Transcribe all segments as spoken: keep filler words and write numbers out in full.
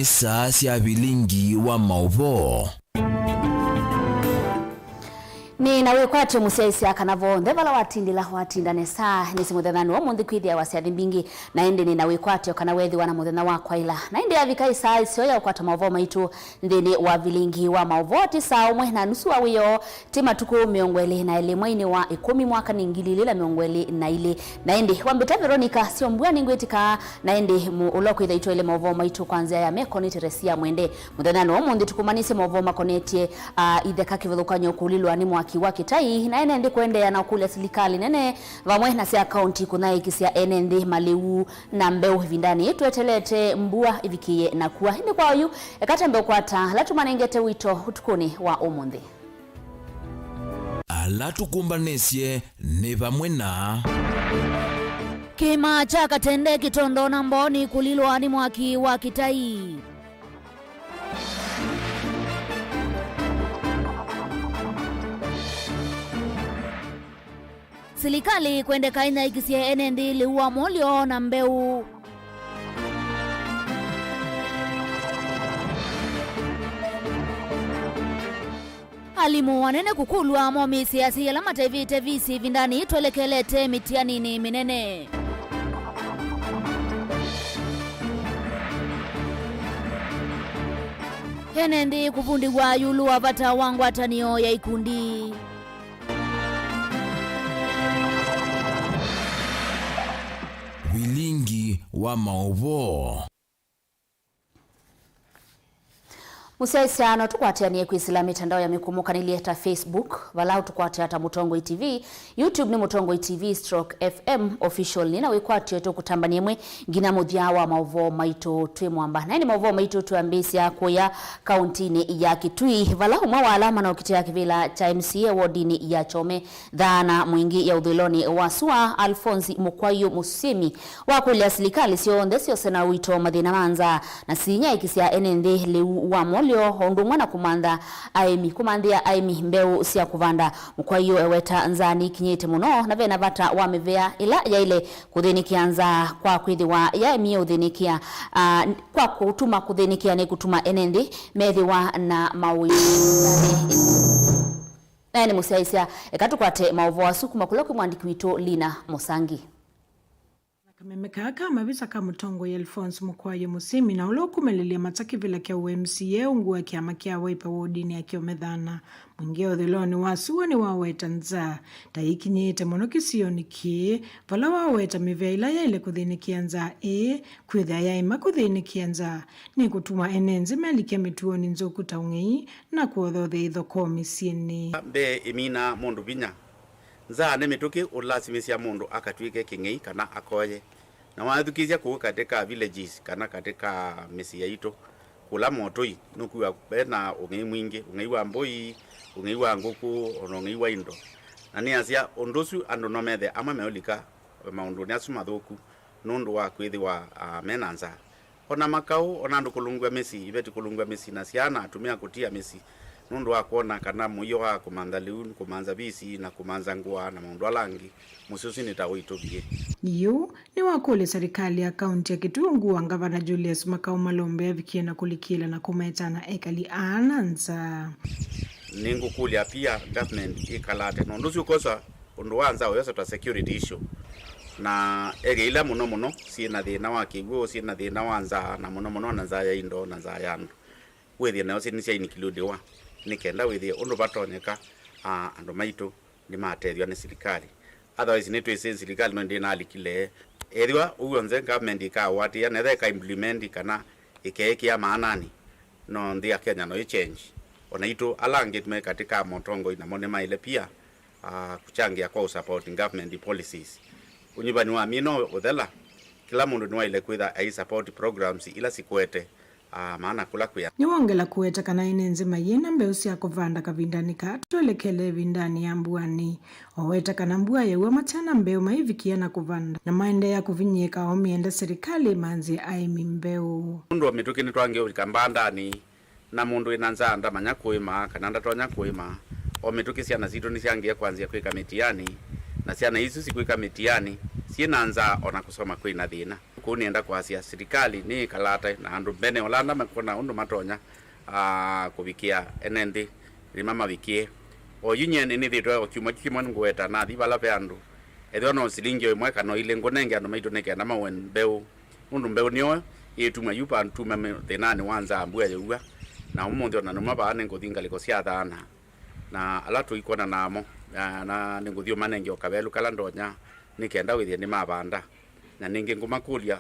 Saa sya vilingi wa maũvoo. Nĩ na wĩkwatyo mũsyaĩĩsya kana vonthe vala watindĩla watinda nesa. Nĩsĩ mũthenyanĩ wa ũmũnthĩ kwĩthĩawa syathi mbingĩ, na ĩndĩ nĩ na wĩkwatyo kana weethĩwa na mũthenya wa kwaĩla. Na ĩndĩ yavika ĩsaa ĩseo ya ũkwata maũvoo maitũ nthĩnĩ wa vilingi wa maũvoo, ti saa ũmwe na nusu wa wĩoo, ti matukũ mĩongo ĩlĩ na elĩ mweinĩ wa ĩkũmi mwaka nĩ ngili ilĩ na mĩongo ĩlĩ na ilĩ. Na ĩndĩ wambĩta Veronica Syombua nĩngwĩtĩka, na ĩndĩ mũ-, ũla ũkwĩtha itwaĩle maũvoo maitũ kwa nzĩa ya meko nĩ Teresia Mwende. Mũthenyanĩ wa ũmũnthĩ tũkũmanyĩsye maũvoo makonetye, a, itheka kĩvathũkany'o kũlilwa nĩ mwaki wa kĩtai, na ene nthĩ kũendeea na ũkũlya silikalĩ nene vamwe na sya kaunti kũnyaĩĩkĩsya ene nthĩ malĩu na mbeũ ĩvindanĩ yĩĩ twetelete mbua ĩvikĩĩe na kua. Ĩndĩ kwa oyu, eka twambe ũkwata ala tũmanengete wito ũtukũnĩ wa ũmũnthĩ. Ala tũkũmbanĩsye nĩ vamwe na. Kĩĩma kya Katende kĩtondoo na mbooni kũlilwa nĩ mwaki wa kĩtai. Silikalĩ kwendeka ĩnyaĩĩkĩsye ene nthĩ lĩu wa molyo na mbeũ. Alimũ anene kũkũlw'a momĩĩsye asyai ala matevĩte visi ĩvindanĩ twelekelete mĩtianinĩ mĩnene. Ene nthĩ kũvundĩw'a ĩũlũ wa vata wa ngwatanĩo ya ikundi. Vilingi wa maũvoo. Mũsyaĩĩsya, no tũkwatĩanĩe kwĩsĩla mĩtandao ya mĩkũmũkanĩlye ta Facebook, vala ũtũkwatĩa ta Mũtongoi T V, YouTube nĩ Mũtongoi T V stroke F M Official. Nĩ na wĩkwatyo tũkũtambany'a ĩmwe nginya mũthya wa maũvoo maitũ twĩ mwamba. Na ĩndĩ maũvoo maitũ twĩambĩĩsya kũya kauntinĩ ya Kitui, vala ũmwe wa ala manaũkitĩa kĩvĩla kya M C A wodinĩ ya Kyome Thaana Mwingĩ ya ũthũĩlonĩ wa sua, Alphonse Mũkwaiũ Mũsyĩmi, wakũlya silikalĩ syonthe syose na ũito mathĩna ma nzaa na sinyaĩĩkĩsya ene nthĩ lĩu wa molyo, o ũndũ ũmwe na kũmantha aĩmi, kũmanthĩa aĩmi mbeũ sya kũvanda. Mũkwaiũ eweta nzaa nĩkinyĩte mũno na vena vata wa mĩvea ĩla yaĩle kũthĩnĩkĩa nzaa kwa kwĩthĩwa yaemie ũthĩnĩkĩa, ah, kwa kũtuma kũthĩnĩkĩa nĩ kũtuma ene nthĩ methĩwa na maũĩo. Na nĩ mũsyaĩĩsya, eka tũkwate maũvoo asu kuma kũla kwĩ mwandĩki witũ Lina Mũsangi. Na kameme kaa ka mavisa ka mũtongoi Alphonse Mũkwaiũ Mũsyĩmi na ũla ũkumĩlĩlya mata kĩvĩla kya ũ M C A ungu wa kĩama kya Wiper wodinĩ ya Kyome Thaana Mwingĩ ũthũĩlonĩ wa sua nĩwaweta nzaa ta ĩkinyĩĩte mũno kĩsionĩ kĩĩ, vala waweta mĩvea ĩla yaĩle kũthĩnĩkĩa nzaa ĩĩ kwĩthĩa yaema kũthĩnĩkĩa nzaa nĩkũtuma ene nthĩ melikya mĩtuonĩ nzũku ta ũng'ei na kũothothya ithokoo mĩsyĩnĩ. Mbee ĩminaa mũndũ vinya. Nzaa nĩ mĩtũkĩ ũlasimisya mũndũ akatw'ĩke kĩng'ei kana akoye. Na wathukĩĩsya kũu katĩ ka villages kana katĩ ka mĩsyĩ yaitũ, kũla motũi, nũkwĩw'a ve na ũng'ei mwingĩ, ũng'ei wa mbũi, ũng'ei wa ngũkũ, o na ũng'ei wa indo. Na nĩasya, ũndũ ũsu andũ no methe amwe meũlika maũndũnĩ asu mathũku nũndũ wa kwĩthĩwa, a, me na nzaa. O na makaũ, o na andũ kũlũngw'a mĩsyĩ, iveti kũlũngw'a mĩsyĩ, na syana, atumĩa kũtia mĩsyĩ, nũndũ wa kwona kana mũio wa kũmantha lĩu, kũmantha visi, na kũmantha ngũa, na maũndũ ala angĩ, mũsyĩ ũsu nĩ ta ũitũvie. Yu nĩwakũlya serikali ya kaunti ya Kitui ungu wa ngavana Julius Makaũ malombe avikie na kũlikĩla na kũmeta na ekali aa na nzaa. Nĩngũkũlya pia government ĩkalate, na ũndũ ũsu ũkosa ũndũ wa nzaa ũyosa ta security issue, na area ila mũno mũno syĩ na thĩna wa kĩw'ũ, syĩ na thĩna wa nzaa, na mũno mũno na nzaa ya indo na nzaa ya andũ, wĩthĩe nayo nĩsya includiwa, nĩ kenda wĩthĩe ũndũ vatonyeka, a, andũ maitũ nĩmatethw'a nĩ silikalĩ. Otherwise, nĩtwĩsĩ silikalĩ no ndĩnalikile. Ethĩwa ũu onthe government ĩkaũatĩĩa, na ethĩwa ĩka implement kana ĩkeekĩa maananĩ, no nthĩ ya Kenya no ĩ change. O naitũ ala angĩ me katĩ ka motongoi namo nĩmaĩle pia, ah, kũkyangĩa kwa ũsupport government policies. Ũnyuvani wa mĩĩ no ũthela, kĩla mũndũ nĩwaĩle kwĩtha ai support programs ila sikwete, ah, maana kũla kwĩ. Nĩwongela kũweta kana ene nthĩ mayĩna mbeũ sya kũvanda kavindanĩ kaa twelekele ĩvindanĩ ya mbuanĩ. Oweta kana mbua yaua matena mbeũ maivikĩa na kũvanda, na maendeea kũvinyĩĩka o mĩenda silikalĩ ĩmanthĩe aĩmi mbeũ. Nũndũ o mĩtũkĩ nĩtwangĩe ũlika mbandanĩ, na mũndũ wĩna nzaa ndamanya kũĩma kana ndatonya kũĩma. O mĩtũkĩ syana sitũ nĩsyangĩe kwanzĩa kwĩka mĩtiani, na syana isu sikwĩka mĩtiani syĩ na nzaa, o na kũsoma kwĩ na thĩna. Kũu nĩenda kwasya silikalĩ nĩĩkalate na andũ mbene ũla anda makona ũndũ matonya, aa, kũvikĩa ene nthĩ nĩmamavikĩe. O yu nyie nĩnĩthĩtwe o kyumwa kĩmwe ngũweta nathi vala ve andũ, ethĩwa no silingi o ĩmwe kana o ilĩ, ngũnenge andũ maitũ nĩ kenda maũe mbeũ, nũndũ mbeũ nĩyo ĩtumwa yu vandũ tume mĩ-, thĩnanĩ wa nzaa mbua yaua, na ũmũnthĩ o na nũma vaa nĩngũthi ngalĩko sya thana. Na ala tũikwona namo, na, na nĩngũthi ũmanenge o kavelu kala ndonya, nĩ kenda wĩthĩe nĩmavanda. Na ningĩ ngũmakũlya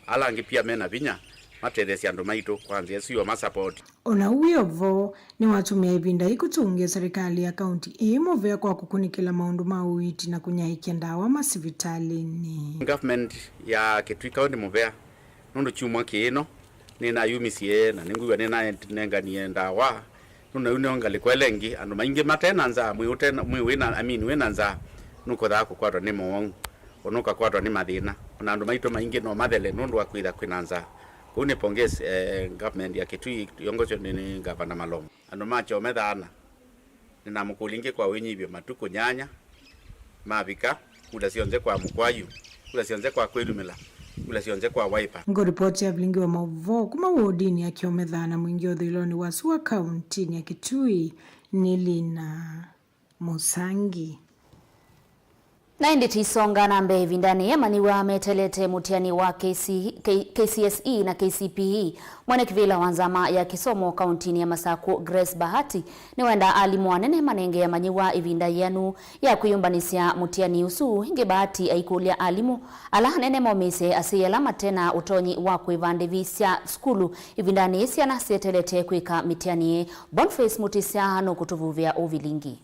ala angĩ pia mena vinya matetheesye andũ maitũ kwa nzĩa ĩsu ya ũmasapoti. O na ũu wĩ o vo, nĩwatũmĩa ĩvinda yĩĩ kũtũngĩa serikali ya kaunti ĩĩ mũvea kwa kũkunĩkĩla maũndũ ma ũiiti na kũnyaĩĩkya ndawa masivitalĩnĩ. Government ya Kitui County mũvea, nũndũ kyumwa kĩĩ no nĩnayumisye na nĩngwĩw'a nĩnanenganie ndawa. Nũndũ yu nĩyo ngalĩko ĩla ĩngĩ, andũ maingĩ mate na nzaa, mwĩĩ ũte na, mwĩĩ wĩ na, I mean, wĩ na nzaa, nũkothaa kũkwatwa nĩ mowau, o nũkakwatwa nĩ mathĩna. O na andũ maitũ maingĩ no mathele nũndũ wa kwĩtha kwĩ na nzaa. Kũu nĩ pongezi, eh, government ya Kitui yongosyo nĩ, nĩ Gavana Malongo. Andũ ma Kyome thana, nĩnamũkũlya ĩngĩ kwa wĩnyivyo matukũ nyanya, mavika, kula syonthe kwa Mũkwayu, kula syonthe kwa Kwĩlumĩla, kula syonthe kwa Wiper. Ngũripoti ya vilingi wa maũvoo kuma wodini ya Kyome thana, mwingĩ ũthũĩlonĩ wa sua kauntinĩ ya Kitui nĩ Lina Mũsangi. Na ĩndĩ tũisonga na mbee ĩvindanĩ yĩĩ, amanyĩw'a meteelete mũtiani wa K C, K-, K C S E na K C P E. Mwene kĩvĩla wa nzama ya kĩsomo kauntinĩ ya Masakũ, Grace Bahati, nĩwendaa alimũ anene manenge amanyĩw'a ĩvinda yĩanu ya kwĩyũmbanĩsya mũtiani ũsu. Ĩngĩ Bahati aikũlya alimũ ala anene momĩĩsye asyai ala mate na ũtonyi wa kũĩva ndĩvi sya sukulu ĩvindanĩ yĩĩ syana syeteelete kwĩka mĩtiani ĩĩ. Boniface Mutisya nũkũtũvuvĩa ũvilingi.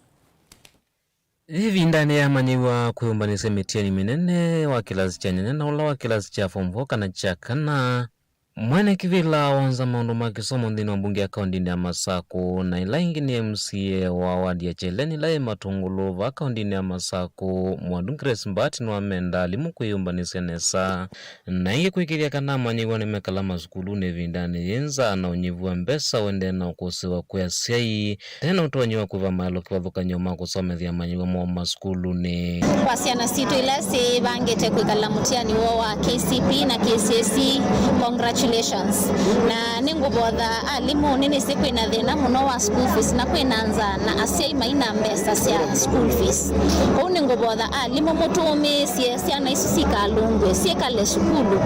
Ĩvindanĩ yamanyĩw'a kwĩyũmbanĩsya mĩtiani mĩnene wa kĩlasi kya nyanya na ũla wa kĩlasi kya form four kana kya kana, mwene kĩvĩla wa nzama maũndũ ma kĩsomo nthĩnĩ wa mbunge ya kauntinĩ ya Masakũ, na ĩla ĩngĩ nĩ M C A wa wadi ya Kyeleni ĩla yĩ Matũngũlũ vaa kauntinĩ ya Masakũ, Mwandu Grace Mbaati nĩwamenda alimũ kwĩyũmbanĩsya nesa. Na ĩngĩ kwĩkĩĩthya kana amanyĩw'a nĩmekala masukulunĩ ĩvindanĩ yĩ nzaa na ũnyivu wa mbesa ũendee na ũkũsĩĩwa kwĩ asyai, tena ũtonyi wa kwĩva maelo kĩvathũkany'o ma kũsomethya amanyĩw'a moo masukulunĩ. Kwa syana sitũ ila syĩvangĩte kwĩkala mũtiani woo wa K C P na K C S E, congratulations. Na nĩngũvotha alimũ, nĩnĩsĩ kwĩna thĩna mũno wa school fees na kwĩna nzaa na asyai maina mbesa sya school fees. Kwoou nĩngũvotha alimũ mũtũũmĩĩsye syana isu sikalũngw'e, syĩkale sukulu,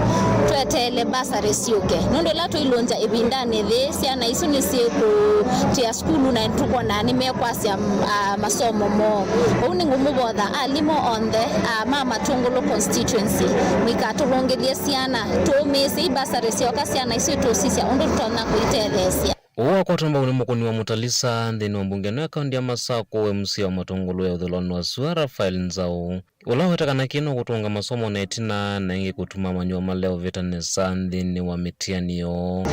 tweteele bursary syũke. Nũndũ ĩla tũilũngya ĩvindanĩ yĩĩ, syana isu nĩsyĩkũtĩa sukulu na tũkwona nĩmekwasya, mm, a, masomo moo. Kwoou nĩngũmũvotha alimũ onthe, a, ma Matũngũlũ constituency, mũikatũlũngĩlye syana, tũũmĩĩsyei bursary syoka syana isu itũsisya ũndũ tũtonya kũitetheesya. Ũũ wakwatwa mbau nĩ Mũkũni wa Mũtalisa nthĩnĩ wa mbunge ĩno ya kaunti ya Masakũ, M C A wa Matũngũlũ ya ũthũĩlonĩ wa sua, Raphael Nzau, ũla waweta kana kĩĩ no kũtũnga masomo na ĩtina na ĩngĩ kũtuma amanyĩw'a malea ũvĩta nesa nthĩnĩ wa mĩtiani yoo.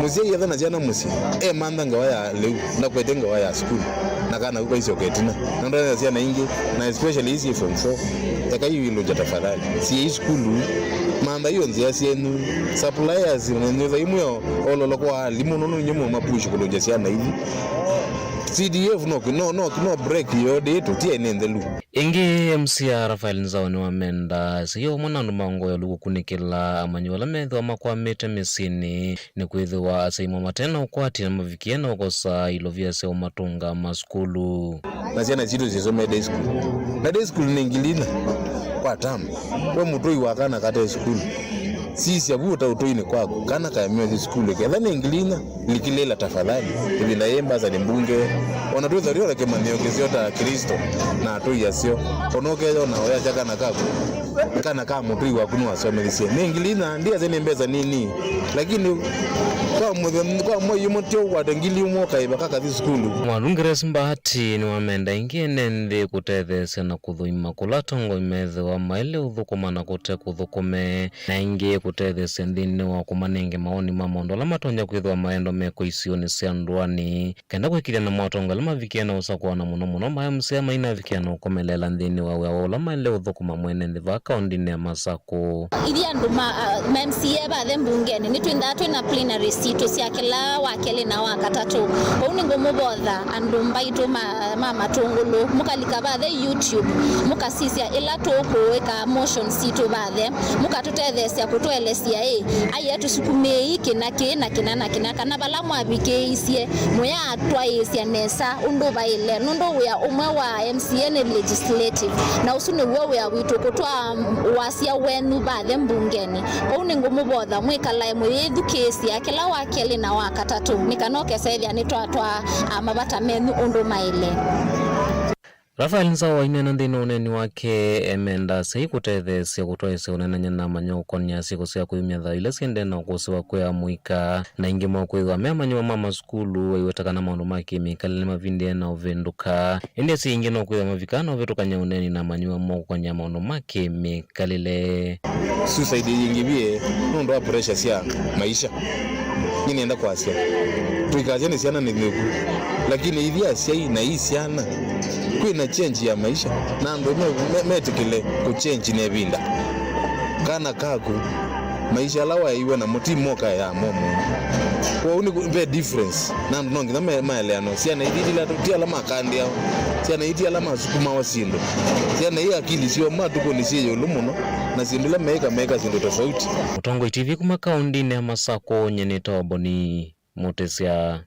Mũsyai etha na syana mũsyĩ, emantha ngewa ya lĩu, ndakwete ngewa ya sukulu, na kana kau kaisyoka ĩtina. Na ndona syana ingĩ, na especially isi form four, ekai ilũngya tafadhali. Siai sukulu, mantha iyo nzĩa syenyu, suppliers, na nyuthai mwĩo ololo kwa alimũ, nũndũ inyuĩ mũmapush kũlũngya syana ithi. C D F no, no, no, no break yo date, tiai nĩ nthelu. Ĩngĩ, M C A Raphael Nzau nĩwamenda asyai o ũmwe na andũ ma ngoo ĩũlũ kũkunĩkĩla amanyĩw'a ala methĩwa makwamĩte mĩsyĩnĩ, nĩkwĩthĩwa asyai mo mate na ũkwati na mavikie na ũkosa ilovia sya ũmatũnga masukulu. Na syana sitũ syĩsomee day school. Na day school nĩ ngili inya kwa term. We mũtũi wa kana kate sukulu, sisya vu ũta ũtũinĩ kwaku, kana kaemewa thi sukulu, ketha nĩ ngili inya, likilĩla tafadhali. Ĩvinda yĩĩ mbasa nĩ mbunge, ona twĩthwa twĩ na kĩmanyĩo kĩseo ta Akristo na atũi aseo, ona ũkeyona ũyasya kana kaku, kana ka mũtũi waku nĩwasomethisye. Nĩ ngili inya, ndiasya nĩ mbesa nini, lakini kwa mũthenya, kwa mwei ũmwe tyo ũkwate ngili ũmwe ũkaĩva kakathi sukulu. Mwalu Grace Mbahati nĩwamenda ĩngĩ ene nthĩ kũtetheesya na kũthũima kũla atongoi methĩwa maĩle ũthũkũma na kũte kũthũkũme, na ĩngĩ kũtetheesya nthĩnĩ wa kũmanenge mawoni ma maũndũ ala matonya kwĩthĩwa maendwa mekwa isionĩ sya ndũanĩ, kenda kwĩkĩthya namo atongoi Mavikie na ũsakũa na mũno mũno ma M C A mainavikia na ũkomelela nthĩnĩ wa wĩa wa ũla maĩle ũthũkũma mwene nthĩ vaa kaũndĩnĩ ya Masakũ. Ithyĩ andũ ma, a, ma M C A vathe mbungenĩ nĩtwĩnthaa twĩ na plenaries sitũ sya kĩla wa kelĩ na wa katatũ. Kwoou nĩngũmũvotha andũ mbaitũ ma, ma Matũngũlũ, mũkalika vathe YouTube, mũkasisya ĩla tũkũĩka motions sitũ vathe, mũkatũtetheesya kũtũelesya ĩ, aiee tũsukumĩei kĩna kĩĩ na kĩna na kĩna, kana vala mwavikĩĩisye mũyatwaĩĩsya nesa ũndũ vaĩle, nũndũ wĩa ũmwe wa M C A nĩ legislative, na ũsu nĩw'o wĩa witũ, kũtwaa wasya wenyu vathe mbungenĩ. Kwoou nĩngũmũvotha mwĩkalae mũyĩthukĩĩsya kĩla wa kelĩ na wa katatũ, nĩ kana ũkesa ĩthĩa nĩtwatwaa, a, mavata menyu ũndũ maĩle. Raphael Nzau aineena nthĩnĩ wa ũneeni wake emenda asyai kũtetheesya kũtwaĩĩsya ũneenany'a na amanyĩw'a ũkonĩa syĩko sya kũyumya thayũ ila syendee na ũkũsĩ wa kwĩa mũika, na aingĩ moo kwĩthĩwa me amanyĩw'a ma masukulu. Aiweta kana maũndũ ma kĩmĩkalĩle nĩmavindĩe na ũvĩndũka, ĩndĩ asyai aingĩ no kwĩthĩwa mavikaa na ũvĩtũkany'a ũneeni na amanyĩw'a moo kũkonĩa maũndũ ma kĩmĩkalĩle. Suicide yĩingĩvie nũndũ wa pressure sya maisha. Nĩ nĩenda kwasya, tũikasya nĩ syana nĩ nthũku, lakini ithyĩ asyai na ii syana, kwĩ na change ya maisha, na andũ me, me, metĩkĩle kũchange na ĩvinda. Kana kaku, maisha ala waeiwe namo ti moka ya momo. Kwoou nĩ ve difference, na andũ no nginya me, maeleanwe. Syana ithi ti ala, ti ala makandĩawa, syana ii ti ala masukumawa syĩndũ, syana ii akili syoo matukũnĩ syĩ ĩũlũ mũno, na syĩndũ ila meĩka, meĩka syĩndũ tofauti. Mũtongoi T V kuma kaũndĩnĩ ya Masakũ, nyie nĩtawa Boni Mũtĩsya.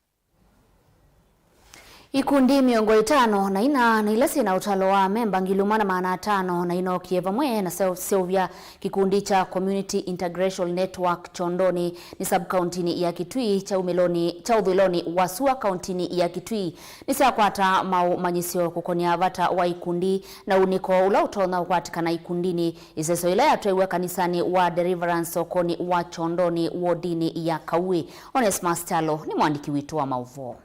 Ikundi mĩongo ĩtano na ina na ila syĩ na ũtalo wa amemba ngili ũmwe na maana atano na inokie vamwe na syo-, syaũvya kĩkundi kya Community Integration Network Kyondoni nĩ sub-kauntinĩ ya Kitui kya umĩlonĩ, kya ũthũĩlonĩ wa sua kauntinĩ ya Kitui nĩsyakwata maũmanyĩsyo kũkonĩa vata wa ikundi na ũnĩko ũla ũtonya ũkwatĩkana ikundinĩ. Ĩseso ĩla yatwaiwe kanisanĩ wa Deliverance sokonĩ wa Kyondoni wodinĩ ya Kauĩ. Onesmus Kyalo nĩ mwandĩki witũ wa maũvoo.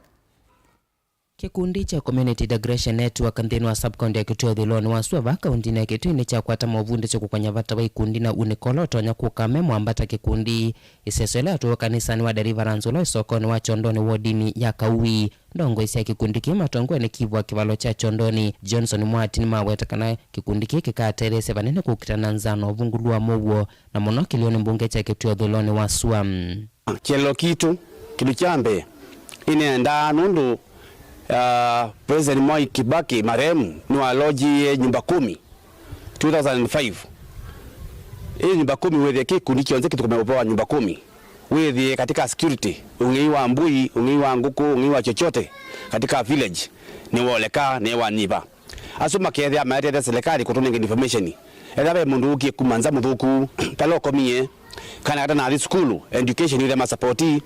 Kĩkundi kya Community Integration Network nthĩnĩ wa sub-county ya Kitui ũthũĩlonĩ wa sua vaa kauntinĩ ya Kitui nĩkyakwata movundĩsyo kũkonĩa vata wa ikundi na ũnĩko ũla ũtonya kũka me mwambata kĩkundi. Ĩseso ĩla yatwaiwe kanisanĩ wa Deliverance ũla wĩ sokonĩ wa Kyondoni wodinĩ ya Kauĩ. Ndongoi sya kĩkundi kĩĩ matongoew'e nĩ Kivwa Kĩvalo kya Kyondoni, Johnson Mwati, nĩmaweta kana kĩkundi kĩĩ kĩkatetheesya vanene kũkitana na nzaa na ũvungũlu wa mũuo, na mũno kĩlĩonĩ mbunge kya Kitui ũthũĩlonĩ wa sua. Kĩeleelo kitũ, kĩndũ kya mbee, ĩnendaa nũndũ, ah, President Mwai Kibaki marehemu nĩwalonjie nyũmba kũmi two thousand and five. Ĩ nyũmba kũmi wĩthĩe kĩkundi kyonthe kĩthũkũme ũvoo wa nyũmba kũmi. Wĩthĩe katika security, ũng'ei wa mbũi, ũng'ei wa ngũkũ, ũng'ei wa chochote katika village, nĩwoleka, nĩwanyiva. Asu makethĩa maetete serikali kũtũnenga information. Ethĩa ve mũndũ ũkie kuma nza mũthũku, vala ũkomie, kana katanathi sukulu, education wĩthĩa masapoti,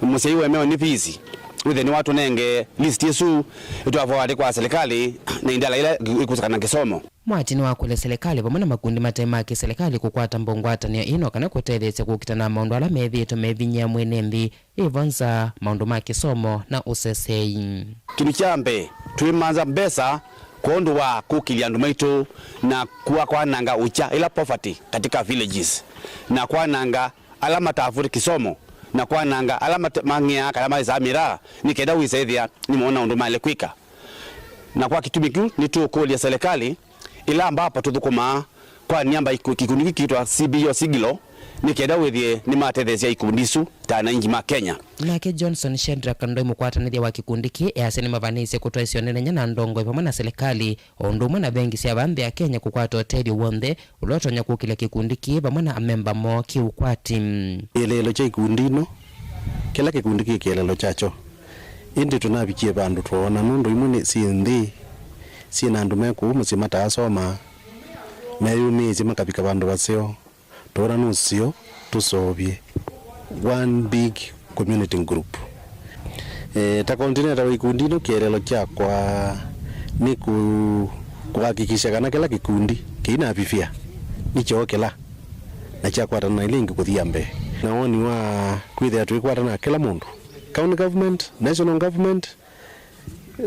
mũsyai ũemewe nĩ fees, wĩthĩa nĩwatũnenge list ĩsu, ĩtwavoa kwa serikali, na indala ila ĩkusakana kĩsomo. Mwati nĩwakũlya silikalĩ vamwe na makundi mate ma kĩsilikalĩ kũkwata mbau ngwatanĩo ĩno kana kũtetheesya kũkitana na maũndũ ala methĩĩtwe mevinyĩĩa mwene nthĩ, ĩvo nza, maũndũ ma kĩsomo, na ũseseei. Kĩndũ kya mbee, twĩmanza mbesa kwondũ wa kũkĩlya andũ maitũ na kua kwananga ũkya, ĩla poverty katika villages, na kwananga ala matavũte kĩsomo, na kwananga ala mate-, mang'eaa kana maĩsaa mĩraa, nĩ kenda wĩsa ĩthĩa nĩmona ũndũ maĩle kwĩka. Na kwa kĩtumi kĩu, nĩtũũkũlya silikalĩ ĩla ambapo tũthũkũmaa kwa niamba iku-, kĩkundi kĩu kĩtwa C B O Sigilo, nĩ kenda wĩthĩe nĩmatetheesya ikundi isu ta anangi ma Kenya. Nake Johnson Shedrack Ndoi, mũkwatanĩthya wa kĩkundi kĩĩ, easya nĩmavanĩĩsye kũtwaĩsya ũneenany'a na ndongoi vamwe na silikalĩ, o ũndũ ũmwe na vengi sya vaa nthĩ ya Kenya kũkwata ũtethyo w'onthe ũla ũtonya kũkĩlya kĩkundi kĩĩ vamwe na amemba moo kĩ-ũkwati. Kĩeleelo kya ikundi ino, kĩla kĩkundi kĩ kĩeleelo kyakyo. Ĩndĩ tũnavikie vandũ twoona nũndũ imwe nĩ syĩ nthĩ, syĩ na andũ me kũu mũsyĩ mataasoma, meyũmĩĩsye makavika vandũ vaseo, twoona nũseo tũseũvye one big community group. Eh, ta coordinator wa ikundi ino, kĩeleelo kyakwa nĩ kũ-, kũhakikisha kana kĩla kĩkundi kĩinavivĩa nĩ kyoo kĩla na kyakwatana na ila ingĩ kũthi mbee. Na woni wa kwĩthĩa twĩkwatana na kĩla mũndũ, county government, national government,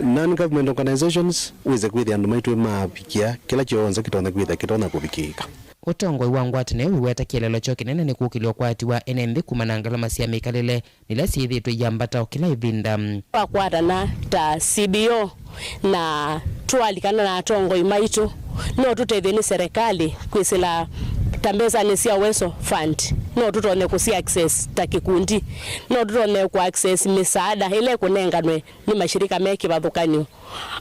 non-government organizations, wĩse kwĩthĩa andũ maitũ mavikĩa kĩla kyonthe kĩtonya kwĩthĩa kĩtonya kũvikĩĩka. Ũtongoi wa ngwatanĩo wĩweta kĩeleelo kyoo kĩnene nĩ kũkĩlya ũkwati wa ene nthĩ kumana na ngalama sya mĩkalĩle na ila syĩthĩĩtwe iambata o kĩla ĩvinda. Twakwatana ta C B O na twalikana na atongoi maitũ, no tũtethw'e nĩ serikali kwĩsĩla ta mbesanĩ sya Uwezo Fund, no tũtonye kũsi access ta kĩkundi, no tũtonye kũ access mĩsaada ĩla ĩkũnenganwe nĩ mashirika me kĩvathũkany'o.